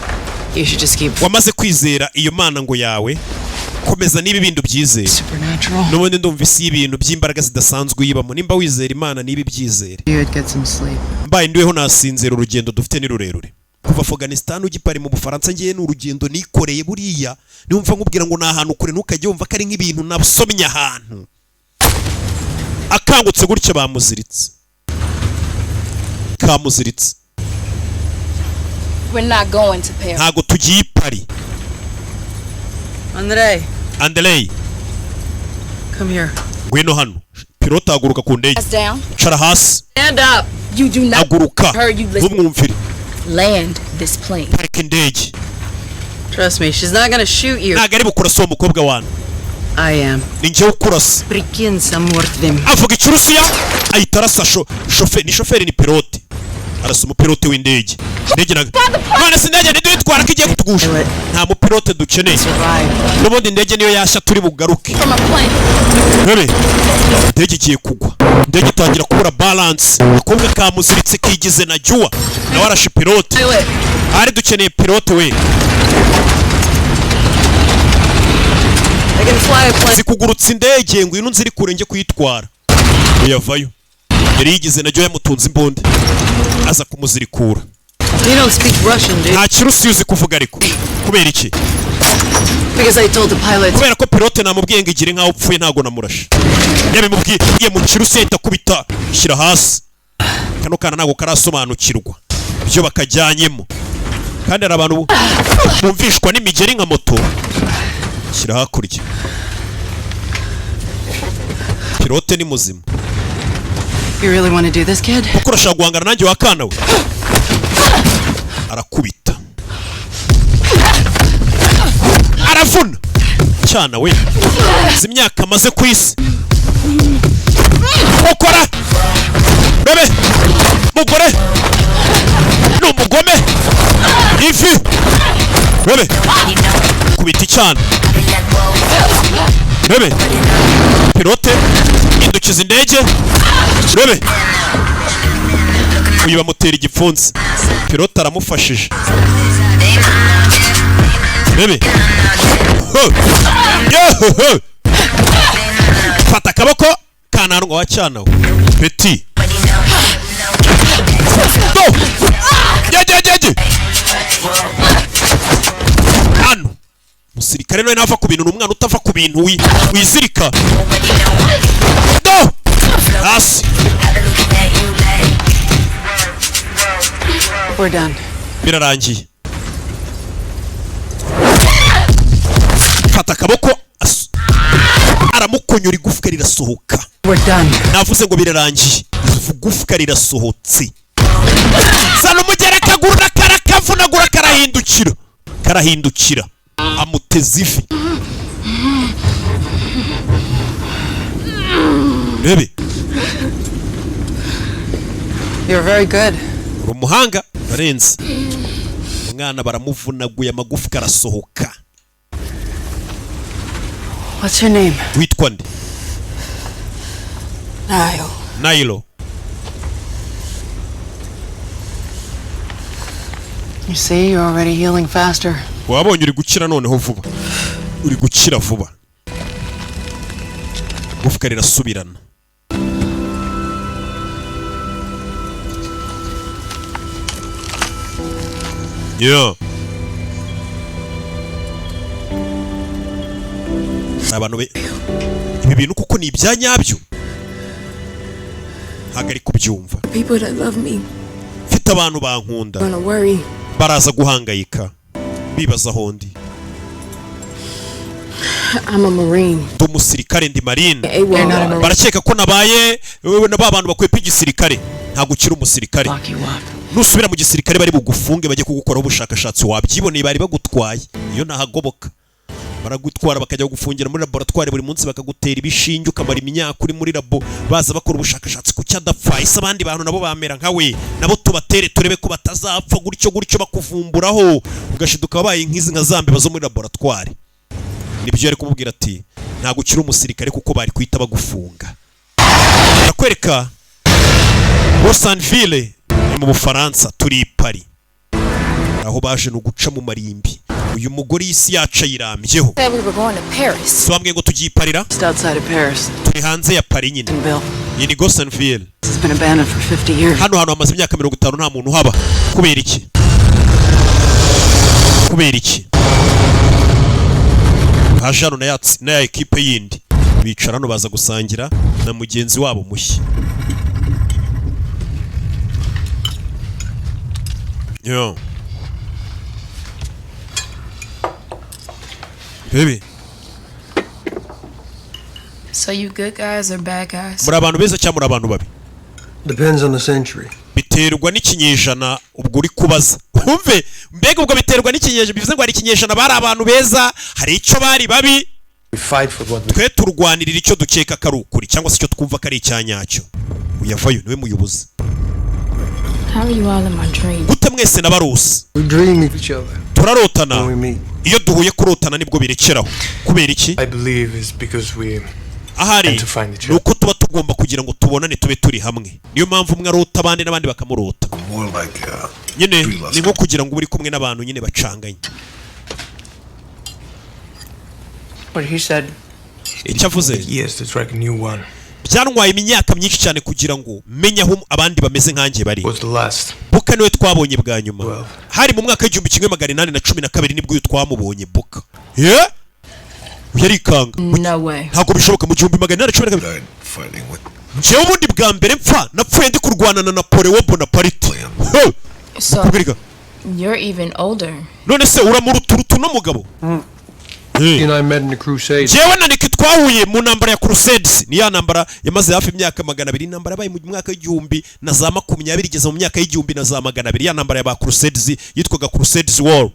You should just keep
Wamaze kwizera iyo mana ngo yawe, komeza niba ibindi ubyizere.
supernatural.
N'ubundi ndumva isi y'ibintu by'imbaraga zidasanzwe uyibamo. Nimba wizera Imana, niba ibyizere.
You'd get some sleep.
Mbaye ndiweho nasinzira. Urugendo dufite ni rurerure, kuva Afghanistan ujya i Paris mu Bufaransa. Ngiye ni urugendo nikoreye. Buriya niwumva nkubwira ngo ni ahantu kure, ntukajye wumva ko ari nk'ibintu nasomye ahantu. Akangutse gutya, bamuziritse, kamuziritse.
We're not going to Paris.
Ntabwo tugiye i Paris.
Andrei,
Andrei.
Come here.
Ngwino hano. Pilote ahaguruka ku ndege.
Ass down.
Cara hasi.
Stand up.
You do not
Haguruka.
her. You listen.
Ntumwumvire.
Land this plane.
Parika indege.
Trust me, she's not gonna shoot you.
Ntabwo ari bukurasa uwo mukobwa wanyu.
I am.
Ni njyewe ukurasa.
Прикинь, мертвым.
Avuga Ikirusiya, ahita arasa shoferi. Ni shoferi, ni pilote. Arasa umupilote w'indege. Indege na none se indege ntiduyitwara ko igiye kutugusha? Nta mupilote dukeneye n'ubundi. Indege niyo yashya turi bugaruke.
From a plane.
Bebe, indege igiye kugwa, indege itangira kubura balance. Akobwa kamuziritse kigize na juwa, nawe arashe pilote. Ari dukeneye pilote we.
I can fly a plane.
Zikugurutsa indege, ngwino nziri kure njye kuyitwara. Uyavayo, yari yigize najyo, yamutunze imbunda, aza kumuzirikura.
You don't speak Russian, do you?
Nta Kirusiya uzi kuvuga, ariko kubera iki?
Because I told the pilot.
Kubera ko pilote namubwiye ngo igire nkaho upfuye, ntago namurashe. Yabimubwiye mu Kirusiya, ahita akubita, shyira hasi. Kano kana ntabwo karasobanukirwa ibyo bakajyanyemo, kandi hari abantu bumvishwa n'imigeri nka moto. Shyira hakurya. Pilote ni muzima.
You really want to do this, kid?
Kuko urashaka guhangana nanjye wa kana we? Arakubita, aravuna cyana we. Izi myaka amaze ku isi ukora bebe mugore ni umugome. Ifi bebe kubita icyana bebe. Pilote indukiza indege bebe. Uyu bamutera igipfunsi, pilote aramufashije bebe. Ho! Yo, ho! Fata akaboko kananwa wa cyana we peti do yejejeje hano. Umusirikare nawe nava ku bintu, ni umwana utava ku bintu, wizirika do hasi.
We're done.
Birarangiye. Fata akaboko, aramukonyora, igufwa rirasohoka.
We're done.
Navuze ngo birarangiye, igufwa rirasohotse. Zana umugera, akaguru karakavunagura, karahindukira, karahindukira, amuteza ivi rebe.
You're very good.
Uri umuhanga barenze. Umwana baramuvunaguye, amagufwa arasohoka.
What's your name?
Witwa nde?
Nile.
Nailo.
You see, you're already healing faster.
Wabonye uri gukira noneho vuba, uri gukira vuba. Igufwa rirasubirana. Yo, hari abantu be ibi bintu kuko ni ibya nyabyo, ntabwo ari kubyumva.
People that love me
Mfite abantu bankunda.
gonna worry.
Baraza guhangayika bibaza aho ndi.
I'm a Marine.
Ndi umusirikare, ndi marine.
AWOL.
Barakeka ko nabaye wewe na ba bantu bakwepa igisirikare. Ntabwo ukiri umusirikare. Nusubira mu gisirikare bari bugufunge, bajye kugukoraho ubushakashatsi. Wabyiboneye, bari bagutwaye iyo nahagoboka. Baragutwara bakajya kugufungira muri laboratwari, buri munsi bakagutera ibishinge, ukamara imyaka uri muri labo, baza bakora ubushakashatsi ku cyadapfa. Ese abandi bantu nabo bamera nka we, nabo tubatere turebe ko batazapfa? Gutyo gutyo bakuvumburaho, ugashiduka wabaye nk'izi nka za mbeba zo muri laboratwari. Nibyo yari kumubwira ati ntabwo ukiri umusirikare, kuko bari guhita bagufunga. Barakwereka Rosanville ni mu Bufaransa, turi i Paris. Aho baje ni uguca mu marimbi. Uyu mugore isi yacu ayirambyeho.
Said we were going to Paris.
Si wambwiye ngo tugiye i Paris?
Just outside of Paris.
Turi hanze ya Paris nyine. Iyi ni Gosanville.
It's been abandoned for 50 years.
Hano hantu hamaze imyaka 50 nta muntu uhaba. Kubera iki? Kubera iki? Haje hano na ya ekipe yindi, bicara hano, baza gusangira na mugenzi wabo mushya. Yo baby.
So you good guys or bad guys?
Muri abantu beza cyangwa muri abantu babi?
Depends on the century.
Biterwa n'ikinyejana. Ubwo uri kubaza, wumve mbega, ubwo biterwa n'ikinyejana, bivuze ngo hari ikinyejana bari abantu beza, hari icyo bari babi.
We fight for what we
Twe turwanirira icyo dukeka ko ari ukuri, cyangwa se icyo twumva ko ari icya nyacyo. Uyavayo niwe muyobozi.
How are you all in my dream?
Gute mwese n'abarusi?
We dream each other.
Turarotana iyo duhuye, kurotana nibwo birekeraho. Kubera iki?
I believe is because we
Ahari
tend to find each
ni uko tuba tugomba kugira ngo tubonane, tube turi hamwe. Niyo mpamvu umwe arota abandi n'abandi bakamurota.
More like
Nyine ni nko kugira ngo ube uri kumwe n'abantu nyine bacanganye.
What he said.
Icyo avuze.
Years to track a new one.
Byantwaye imyaka myinshi cyane kugira ngo menye aho abandi bameze nkanjye bari.
Was the last.
Buka niwe twabonye bwa nyuma, hari mu mwaka w'1812, nibwo uyu twamubonye Buka. Ye, uyu arikanga.
No way.
Ntabwo bishoboka, mu 1812.
Fighting with
Njyewe ubundi bwa mbere mpfa napfuye ndi kurwana na Napoleon Bonaparte. He!
So
Mukubwirwa.
you're even older.
None se uramuruta uno mugabo?
He and I met in the Crusades.
Njyewe na Nick twahuye mu ntambara ya Crusades. Ni ya ntambara yamaze hafi imyaka 200, intambara yabaye mu mwaka w'igihumbi na za makumyabiri igeza mu myaka y'igihumbi na za magana abiri, ya ntambara ya ba Crusades yitwaga Crusades War.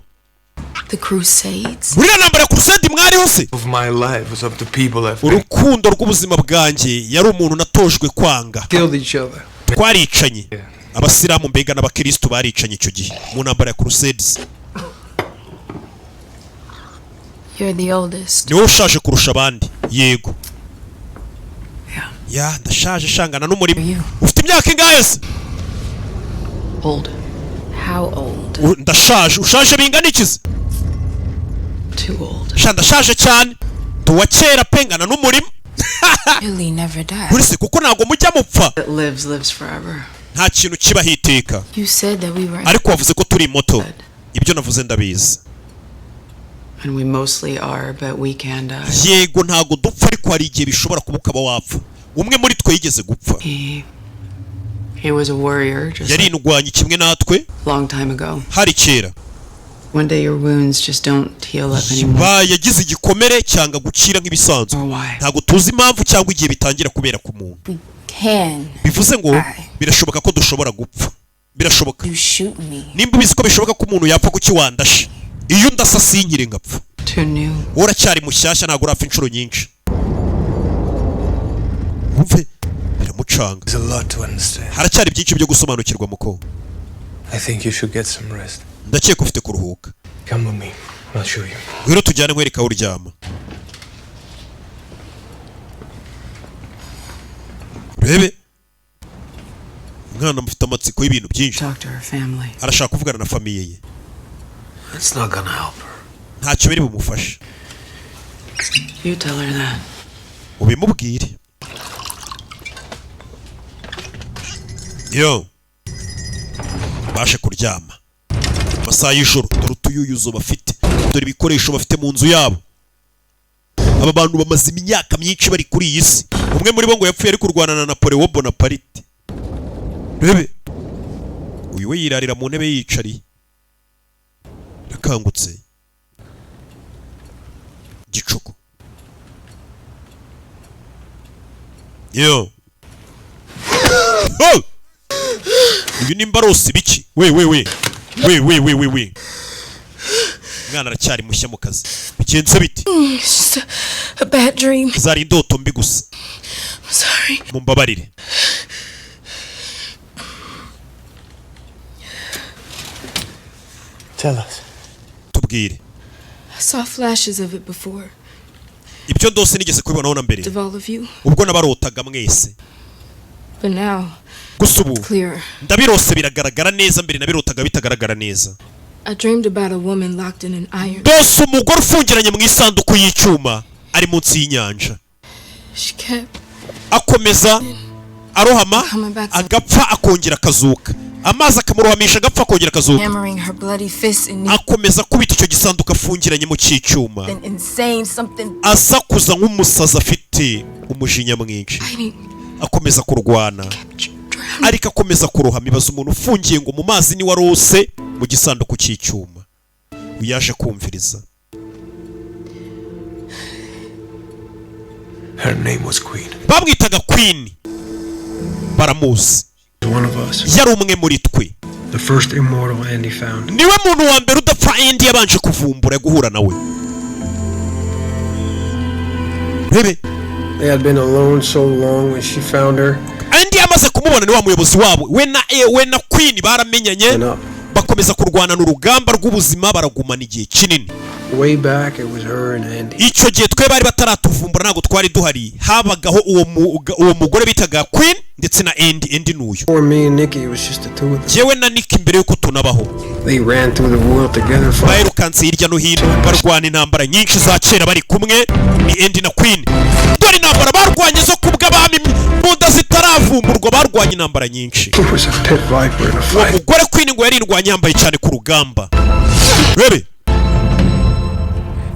The Crusades?
Muri ya ntambara ya Crusade mwariho se?
Of my life was of the people I've been.
Urukundo rw'ubuzima bwanjye yari umuntu natojwe kwanga.
Killed each other.
Twaricanye, abasilamu mbega n'abakirisitu baricanye icyo gihe mu ntambara ya Crusades.
You're the oldest.
Ni wowe ushaje kurusha abandi? Yego, ya, ndashaje shangana n'umurimo. Ufite imyaka ingahe se?
Old.
How old?
Ndashaje. Ushaje bingana iki se?
Too old.
Sha, ndashaje cyane, ndi uwa kera pe, ngana n'umurima.
Really never die.
Uretse kuko ntabwo mujya mupfa.
That lives, lives forever.
Nta kintu kibaho iteka.
You said that we were
Ariko wavuze ko turi moto. Ibyo navuze ndabizi.
And we mostly are, but we can die.
Yego, ntabwo dupfa, ariko hari igihe bishobora kuba ukaba wapfa. Umwe muri twe yigeze gupfa.
He was a warrior just
Yari indwanyi kimwe natwe.
a long time ago.
Hari kera.
One day your wounds just don't heal up anymore.
Ba yagize igikomere cyanga gukira nk'ibisanzwe. Ntabwo tuzi impamvu cyangwa igihe bitangira kubera ku muntu.
Can
Bivuze ngo birashoboka ko dushobora gupfa, birashoboka.
you shoot me?
Nimba ubizi ko bishoboka ko umuntu yapfa, kuki wandashe? Iyo undasa sinkire ngapfa?
Too new.
Wowe uracyari mushyashya, ntabwo urapfa inshuro nyinshi. Wumve biramucanga.
There's a lot to understand.
Haracyari byinshi byo gusobanukirwa, muko.
I think you should get some rest.
Ndakeka ufite kuruhuka.
Come with me. I'll show you.
Ngwino tujyane nkwereka aho uryama. Urebe umwana mufite amatsiko y'ibintu byinshi.
Talk to her family.
Arashaka kuvugana na famille ye.
That's not gonna help her.
Ntacyo biri bumufashe.
You tell her that.
Ubimubwire. Yo bashe kuryama amasaha y'ijoro. Dore utuyuyuzo bafite, dore ibikoresho bafite mu nzu yabo. Aba bantu bamaze imyaka myinshi bari kuri iyi si. Umwe muri bo ngo yapfuye ari kurwana na Napoleon Bonaparte. Rebe uyu we yirarira mu ntebe yiyicariye, yakangutse gicuku. Yo. Oh! Uyu nimba arose ibiki? We we we we we we we we. Umwana aracyari mushya mu kazi. Bigenze bite?
It's just a bad dream.
Zari indoto mbi gusa.
I'm sorry.
Mumbabarire.
Tell us.
Tubwire.
I saw flashes of it before.
Ibyo ndose nigeze kubibonaho na mbere.
Of all of you.
Ubwo nabarotaga mwese.
But now,
Gusa ubu
it's clearer.
ndabirose biragaragara neza, mbere nabirotaga bitagaragara neza.
I dreamed about a woman locked in an iron.
Ndose umugore ufungiranye mu isanduku y'icyuma ari munsi y'inyanja.
She kept
Akomeza arohama, agapfa, akongera akazuka, amazi akamurohamisha, agapfa, akongera akazuka.
hammering her bloody fists in
Akomeza kubita icyo gisanduku afungiranyemo cy'icyuma,
an insane something
asakuza nk'umusazi afite umujinya mwinshi.
fighting.
Akomeza kurwana ariko akomeza kurohama. Ibaza umuntu ufungiye ngo mu mazi ni warose mu gisanduku cy'icyuma. Yaje kumviriza.
Her name was Queen.
Bamwitaga Queen, baramuzi.
One of us.
Yari umwe muri twe.
The first immortal Andy found.
Niwe muntu wa mbere udapfa Andy yabanje kuvumbura, guhura nawe. Rebe.
They had been alone so long when she found her.
Andy amaze kumubona, ni wa muyobozi wabo, we na Queen baramenyanye, bakomeza kurwana urugamba rw'ubuzima, baragumana igihe kinini.
Way back, it was her and Andy.
Icyo gihe twe bari bataratuvumbura, ntabwo twari duhari. Habagaho uwo mugore bitaga Queen ndetse na Andy. Andy n'uyu.
Before me and Nikki, it was just the two of them.
Jyewe na Nick, mbere yuko tunabaho.
They ran through the world together, fighting.
Bayirukanse hirya no hino, barwana intambara nyinshi za kera bari kumwe. Ni Andy na Queen. Dore intambara barwanye zo kubw'abami, imbunda zitaravumburwa, barwanye intambara nyinshi.
He was a pit viper in a
Uwo
fight.
mugore Queen ngo yarirwanye yambaye cyane ku rugamba. Rebe.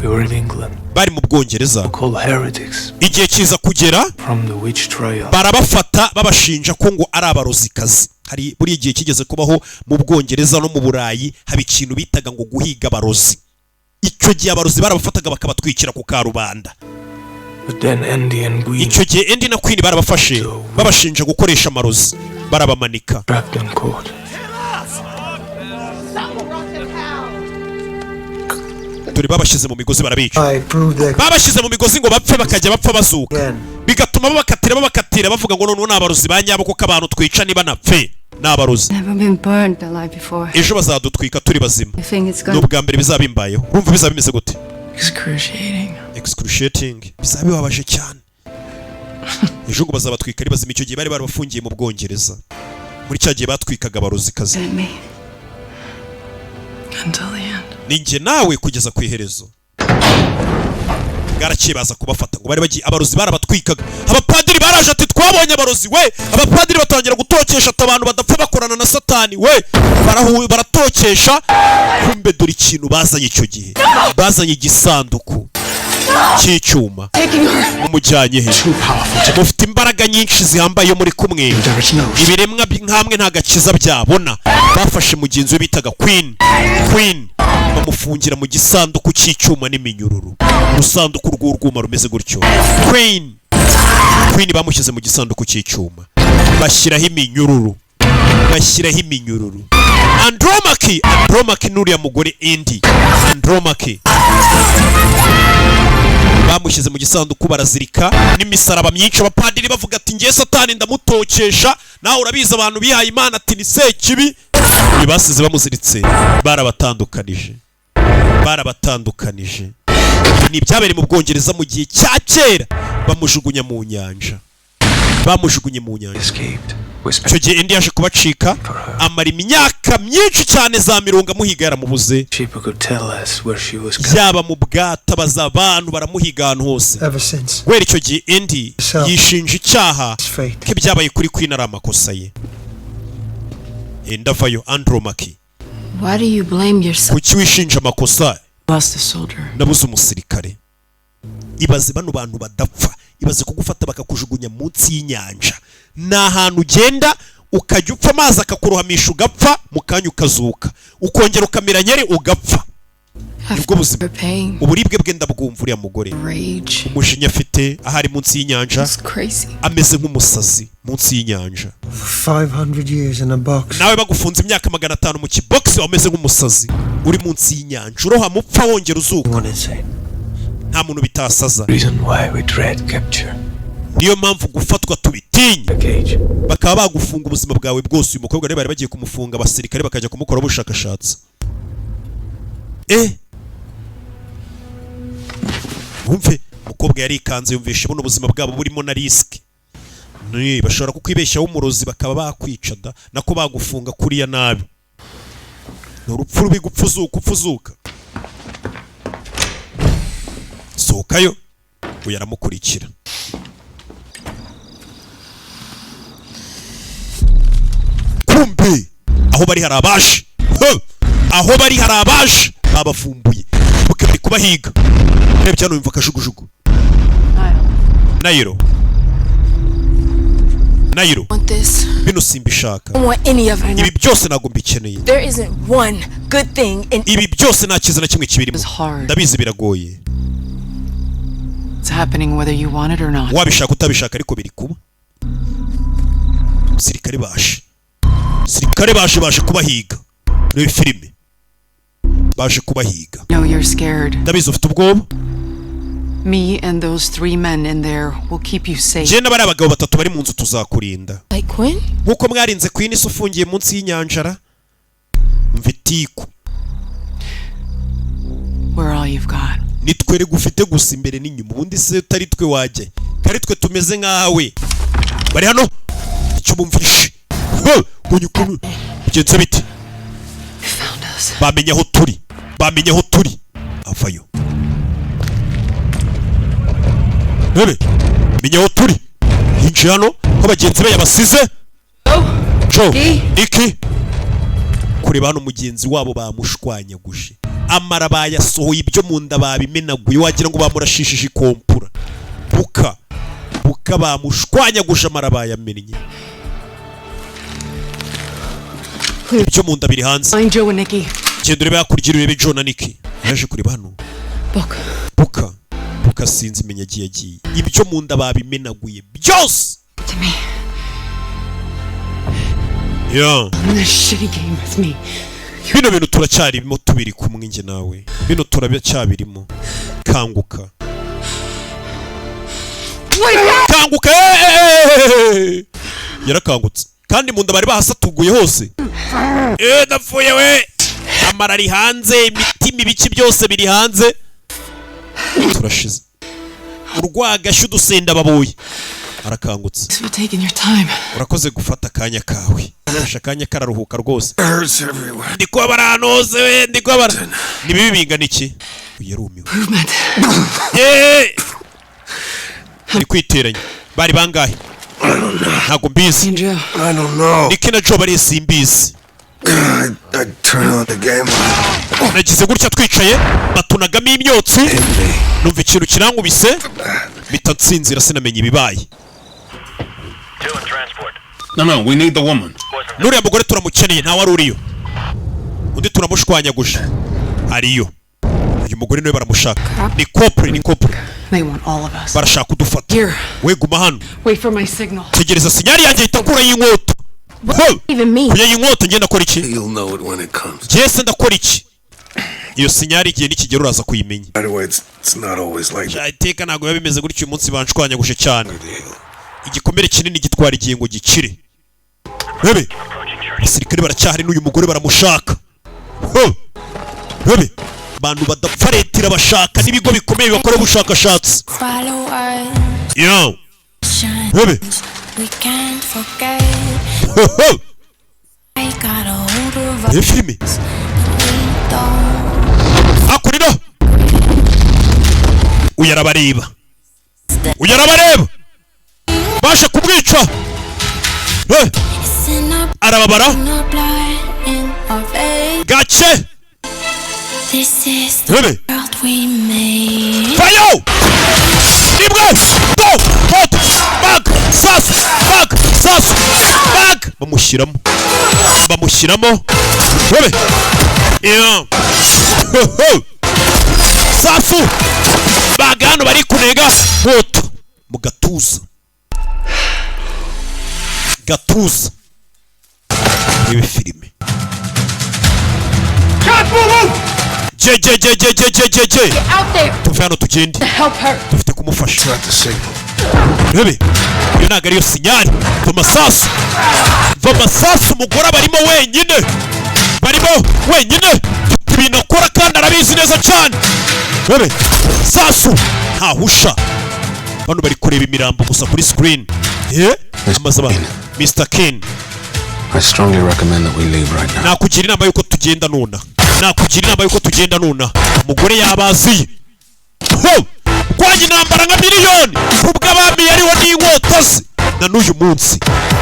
We were in England,
Bari mu Bwongereza.
called heretics
Igihe kiza kugera
from the witch trial.
barabafata, babashinja ko ngo ari abarozikazi. Hari buri gihe kigeze kubaho mu Bwongereza no mu Burayi, haba ikintu bitaga ngo guhiga abarozi. Icyo gihe abarozi barabafataga bakabatwikira ku karubanda.
But then Andy and Queen
Icyo gihe Andy na Queen barabafashe, babashinja gukoresha amarozi, barabamanika.
trapped and caught.
Dore babashyize mu migozi, barabica.
I proved that
Babashyize mu migozi ngo bapfe, bakajya bapfa bazuka,
again.
bigatuma babakatira, babakatira, bavuga ngo noneho ni abarozi ba nyabo, kuko abantu twica niba napfe ni abarozi.
Never been burned alive before.
Ejo bazadutwika turi bazima.
I think it's
Ni
gonna
ubwa mbere bizaba bimbayeho. Urumva bizaba bimeze gute?
Excruciating.
Excruciating, bizaba bibabaje cyane. Ejo ngo bazabatwika ari bazima. Icyo gihe bari barabafungiye mu Bwongereza muri cya gihe batwikaga abarozikazi.
me.
Until the end.
Ni njye nawe kugeza ku iherezo. Bwarakeye baza kubafata ngo bari bagiye abarozi barabatwikaga. Abapadiri baraje ati: "Twabonye abarozi we!" Abapadiri batangira gutokesha ati: "Abantu badapfa bakorana na Satani we!" Baratokesha. Kumbe dore ikintu bazanye icyo gihe, bazanye igisanduku cy'icyuma. Mumujyanye he? Mufite imbaraga nyinshi zihambaye iyo muri kumwe, ibiremwa nkamwe nta gakiza byabona. Bafashe mugenzi we bitaga Queen. Queen bamufungira mu gisanduku cy'icyuma n'iminyururu, urusanduku rw'urwuma rumeze gutyo. Queen bamushyize mu gisanduku cy'icyuma, bashyiraho iminyururu, bashyiraho iminyururu. Andromaki, Andromaki n'uriya mugore Andy. Andromaki bamushyize mu gisanduku, barazirika n'imisaraba myinshi. Abapadiri bavuga ati: "Ngiye Satani ndamutokesha, nawe urabizi abantu bihaye Imana," ati: "Ni sekibi." Basize bamuziritse, barabatandukanije, barabatandukanije. Ni ibyabereye mu Bwongereza mu gihe cya kera. Bamujugunya mu nyanja, bamujugunye mu nyanja. Icyo gihe Andy yaje kubacika, amara imyaka myinshi cyane za mirongo amuhiga, yaramubuze.
People could tell us where she was going.
Yaba mu bwato, abaza abantu, baramuhiga ahantu hose.
Ever since.
Guhera icyo gihe Andy yishinja icyaha ko ibyabaye kuri Queen ari amakosa ye. Andy avayo, Andromaki.
Why do you blame yourself?
Kuki wishinja amakosa?
Lost a soldier.
Nabuze umusirikare. Ibaze bano bantu badapfa, ibaze kugufata bakakujugunya munsi y'inyanja. Ni ahantu ugenda ukajya upfa, amazi akakurohamisha, ugapfa, mu kanya ukazuka, ukongera ukamera nyeri, ugapfa. Nibwo buzima.
Pain.
Uburibwe bwe ndabwumva. Uriya mugore,
Rage.
umujinya afite ahari munsi y'inyanja.
It's crazy.
Ameze nk'umusazi munsi y'inyanja.
500 years in a box.
Nawe bagufunze imyaka 500 mu kibogisi, wameze nk'umusazi uri munsi y'inyanja, urohama upfa wongera uzuka. Nta muntu bitasaza.
Reason why we dread capture.
Niyo mpamvu gufatwa tubitinya, bakaba bagufunga ubuzima bwawe bwose. Uyu mukobwa rero bari bagiye kumufunga, abasirikare bakajya kumukoraho ubushakashatsi. Wumve, umukobwa yarikanze, yumvishe buno ubuzima bwabo burimo na risk. Ni bashobora kukwibeshyaho umurozi, bakaba bakwica da, nako bagufunga kuriya nabi. Ni urupfu rubi gupfa uzuka, upfa uzuka. Sohokayo, uyu aramukurikira. Kumbe aho bari hari abaje. Ho! Aho bari hari abaje babavumbuye, buke bari kubahiga. Reba cyane, yumva akajugujugu. Nayiro, Nayiro.
Want this?
Bino simbishaka.
I don't want any of it.
Ibi byose ntabwo mbikeneye.
There isn't one good thing in
Ibi byose nta cyiza na kimwe kibirimo. Ndabizi biragoye.
It's happening whether you want it or not.
Wabishaka utabishaka, ariko biri kuba. Sirikare baje, sirikare baje, baje kubahiga. Reba filime, baje kubahiga.
No, you're scared.
Ndabizi ufite ubwoba.
Me and those three men in there will keep you safe.
Njye n'abari abagabo batatu bari mu nzu tuzakurinda.
Like Quinn?
Nk'uko mwarinze Queen isi ufungiye munsi y'inyanjara mvitiku.
We're all you've got.
Nitwe ufite gusa imbere n'inyuma. Ubundi se utari twe wajya kari twe tumeze nkawe. Bari hano, icyo bumvishe. Ho! Ubonye ukuntu bigenze bite? Bamenye aho turi, bamenye aho turi. Avayo bebe, menye aho turi. Yinjiye hano ko bagenzi be yabasize. Joe, Nicky, kureba hano mugenzi wabo bamushwanyaguje, amara bayasohoye, ibyo mu nda babimenaguye, wagira ngo bamurashishije ikompura. Buka buka, bamushwanyaguje, amara bayamennye, ibyo mu nda biri hanze.
Find Joe and Nikki.
Genda urebe hakurya, urebe Joe na Nicky. Yaje kureba hano.
Book.
Buka buka, sinzi imenya agiye agiye, ibyo mu nda babimenaguye byose.
To me.
Yeah.
In this shitty game with me.
Bino bintu turacyarimo, tubiri kumwe njye nawe, bino turacyabirimo. Kanguka, kanguka! Eh! Yarakangutse kandi mu nda bari bahasatuguye hose. Eh, ndapfuye we! Amara ari hanze, imitima, ibiki byose biri hanze, turashize. Urwagashya, udusenda babuye. Arakangutse.
Thanks for taking your time.
Urakoze gufata akanya kawe. Fasha akanya kararuhuka rwose.
Hurts everywhere.
Ndi kubabara ahantu hose we, ndi kubabara. Ni bibi bingana iki? Uyu yarumiwe.
Movement.
Yeee! Ndi kwiteranya. Bari bangahe? Ntabwo mbizi.
And Joe.
I don't know.
Nick na Joe bari, simbizi.
I turn on the game.
Nagize gutya twicaye, batunagamo imyotsi, numva ikintu kirankubise, mpita nsinzira, sinamenya ibibaye.
No, we need the woman.
N'uriya mugore turamukeneye. Ntawe wari uriyo, undi turamushwanyaguje ariyo. Uyu mugore niwe baramushaka. Ni couple, ni couple.
They want all of us.
Barashaka kudufata.
Here.
We guma hano.
Wait for my signal.
Tegereza signal yanjye. Ihita akura y'inkota.
Even me.
Kuya y'inkota, njye ndakora iki?
You'll know it when it comes.
Njye se ndakora iki? Iyo signal igihe nikigera uraza kuyimenya.
By the way, it's not always like
Sha, iteka ntabwo biba bimeze gutyo. Uyu munsi banshwanyaguje cyane. Igikomere kinini gitwara igihe ngo gikire. Bebe, abasirikare baracyahari, n'uyu mugore baramushaka. Ho! Bebe, abantu badapfa leta irabashaka n'ibigo bikomeye bibakora ubushakashatsi.
Follow us.
Yo bebe.
We can't forget.
Ho, ho!
I got a hold of us.
Iyo filime
We don't.
hakurino, uyu arabareba, uyu arabareba, baje kumwica.
It's in our,
Arababara.
in our blood, in our veins.
Gake.
This is the
Bebe.
world we made.
Fayo rimwe, do moto bag sasu bag sasu bag, bamushyiramo, bamushyiramo. Bebe. Yeah. Ho, ho. Sasu baga hano, bari kunega moto mu gatuza, gatuza. Rebe filime. Je je je je je je je je.
Get out there!
Tuve hano tugende.
Help her!
Dufite kumufasha. Rebe, iyo ntabwo ariyo signal. Va amasasu, va amasasu. Umugore barimo wenyine, barimo wenyine. Mfite ibintu akora kandi arabizi neza cyane. Rebe sasu, ntahusha. Bano bari kureba imirambo gusa kuri screen. Amaze abantu. Mr Ken.
I strongly recommend that we leave right now.
Nakugira inama yuko tugenda nona, nakugira inama yuko tugenda nona. Umugore yabaziye. Ho! Rwanya intambara nka miliyoni kubw'abami yariho n'inkota ze na n'uyu munsi.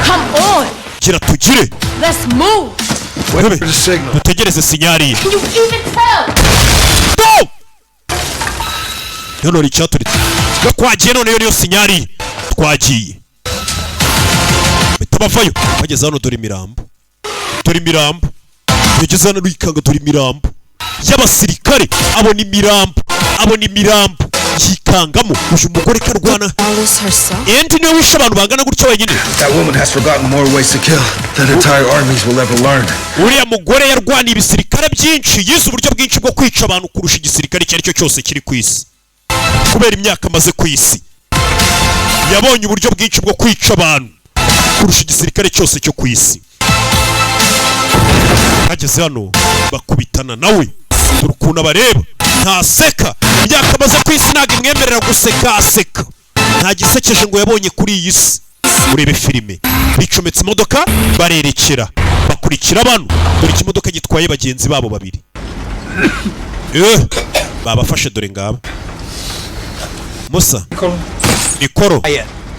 Come on!
Gira tugire.
Let's move!
Rebe, dutegereze signal ye.
Can you even tell?
Go! None icyaturitse. Twagiye none, iyo niyo signal ye. Twagiye, bahita bavayo. Bageze hano, dore imirambo, dore imirambo. Yageze hano yikanga, dore imirambo y'abasirikare. Abona imirambo, abona imirambo, yikangamo. Uyu mugore karwana.
Alice herself?
Endi niwe wishe abantu bangana gutya wenyine.
That woman has forgotten more ways to kill than entire armies will ever learn.
Uriya mugore yarwaniye ibisirikare byinshi, yize uburyo bwinshi bwo kwica abantu kurusha igisirikare icyo ari cyo cyose kiri ku isi. Kubera imyaka amaze ku isi, yabonye uburyo bwinshi bwo kwica abantu kurusha igisirikare cyose cyo ku isi. Bageze hano bakubitana nawe. Dore ukuntu abareba, ntaseka. Imyaka amaze ku isi ntabwo imwemerera guseka. Aseka nta gisekeje ngo yabonye kuri iyi si. Urebe filime. Bicometse imodoka, barerekera, bakurikira bano. Dore ikimodoka gitwaye bagenzi babo babiri. Babafashe, dore ngaba. Musa Nikoro.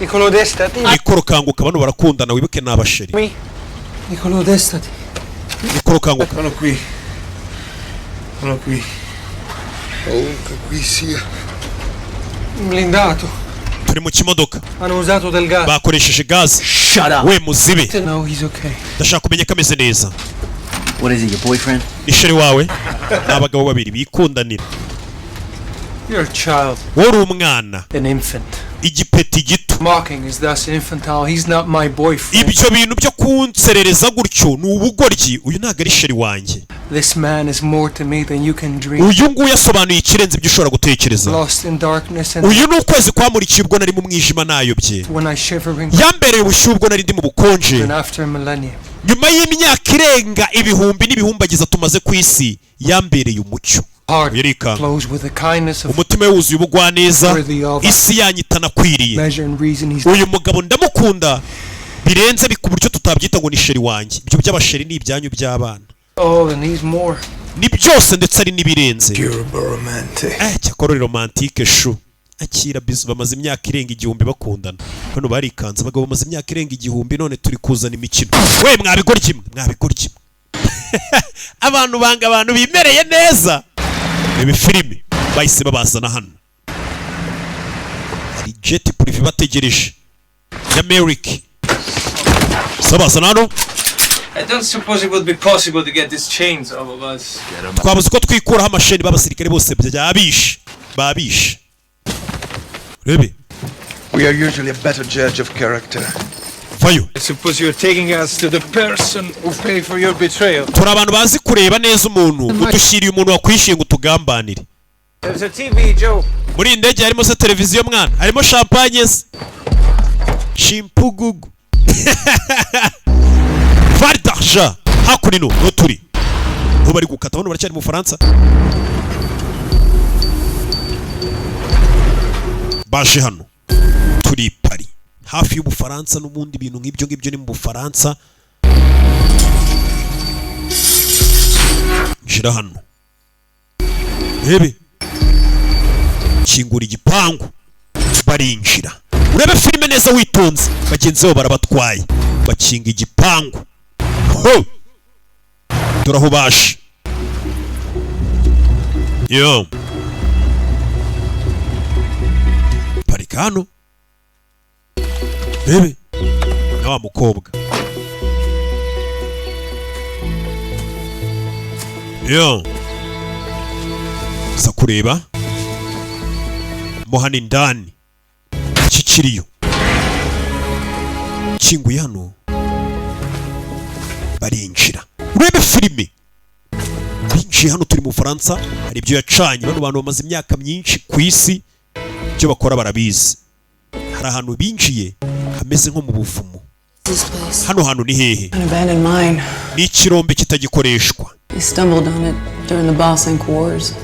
Nicolo, destati.
Nikoro, kanguka. Bano barakundana, wibuke ni abasheri.
Mi. Nicolo, destati.
Nikoro, kanguka.
Sono qui. Sono qui. Ovunque qui sia.
Blindato.
Turi mu kimodoka.
Hanno usato del gas.
Bakoresheje gaze.
Shut up.
We muzibe.
No, he's okay.
Ndashaka kumenya ko ameze neza.
What is he, your boyfriend?
Ni chéri wawe? Ni abagabo babiri bikundanira.
You're a child.
Wowe uri umwana.
An infant.
Igipeti gito.
Mocking is thus infantile. He's not my boyfriend.
Ibyo bintu byo kunserereza gutyo ni ubugoryi. Uyu ntabwo ari chéri wanjye.
This man is more to me than you can dream.
Uyu nguyu asobanuye ikirenze ibyo ushobora gutekereza.
Lost in darkness and
Uyu ni ukwezi kwamurikiye ubwo nari mu mwijima nayobye.
when I shivering
Yambereye ubushyuhe ubwo nari ndi mu bukonje.
and after millennia.
Nyuma y'imyaka irenga ibihumbi n'ibihumbagiza tumaze ku isi, yambereye umucyo.
Heart
Yerikanga.
flows with the kindness of
Umutima we wuzuye ubugwaneza, isi yanyita nakwiriye.
measure and reason. He's
Uyu mugabo ndamukunda birenze ku buryo tutabyita ngo ni chéri wanjye. Ibyo by'abasheri ni ibyanyu by'abana.
all and he's more.
Ni byose ndetse ari n'ibirenze.
Romantic.
Cyakora uri romantique shu. Akira bisou. Bamaze imyaka irenga 1000 bakundana. Hano barikanze, abagabo bamaze imyaka irenga 1000, none turi kuzana imikino. We mwabigoryi mwe, mwabigoryi mwe. Abantu banga abantu bimereye neza. Ibi filime bahise babazana hano, hari jet privé bategereje ya Merrick. Sabazana hano.
I don't suppose it would be possible to get these chains off of us.
Twabuze uko twikuraho amasheni b'abasirikare bose byabishe, babishe. Rebe.
We are usually a better judge of character.
Vayo.
I suppose you're taking us to the person who paid for your betrayal.
Turi abantu bazi kureba neza umuntu. Udushyiriye umuntu wakwishyuye ngo utugambanire.
There's a TV, Joe.
Muri iyi ndege harimo se televiziyo mwana? Harimo champagne se? Chimpugugu vari d'argent hakuno niho turi. Niho bari gukata. Bano baracyari mu Bufaransa. Baje hano, turi i Paris, hafi y'Ubufaransa n'ubundi bintu nk'ibyo ngibyo ni mu Bufaransa. Nshira hano rebe, kingura igipangu, barinjira. Urebe filime neza witonze. Bagenzi babo barabatwaye, bakinga igipangu. Ho, dore aho baje. Yo, parika hano. Rebe na wa mukobwa. Yo, za kureba. Mo hano indani kikiriyo kinguye hano, barinjira. Urebe filime, binjiye hano. Turi mu Bufaransa, hari ibyo yacanye. Bano bantu bamaze imyaka myinshi ku isi, ibyo bakora barabizi. Hari ahantu binjiye hameze nko mu buvumo.
This place.
Hano hantu ni hehe?
An abandoned mine.
Ni ikirombe kitagikoreshwa.
They stumbled on it during the Bossink Wars.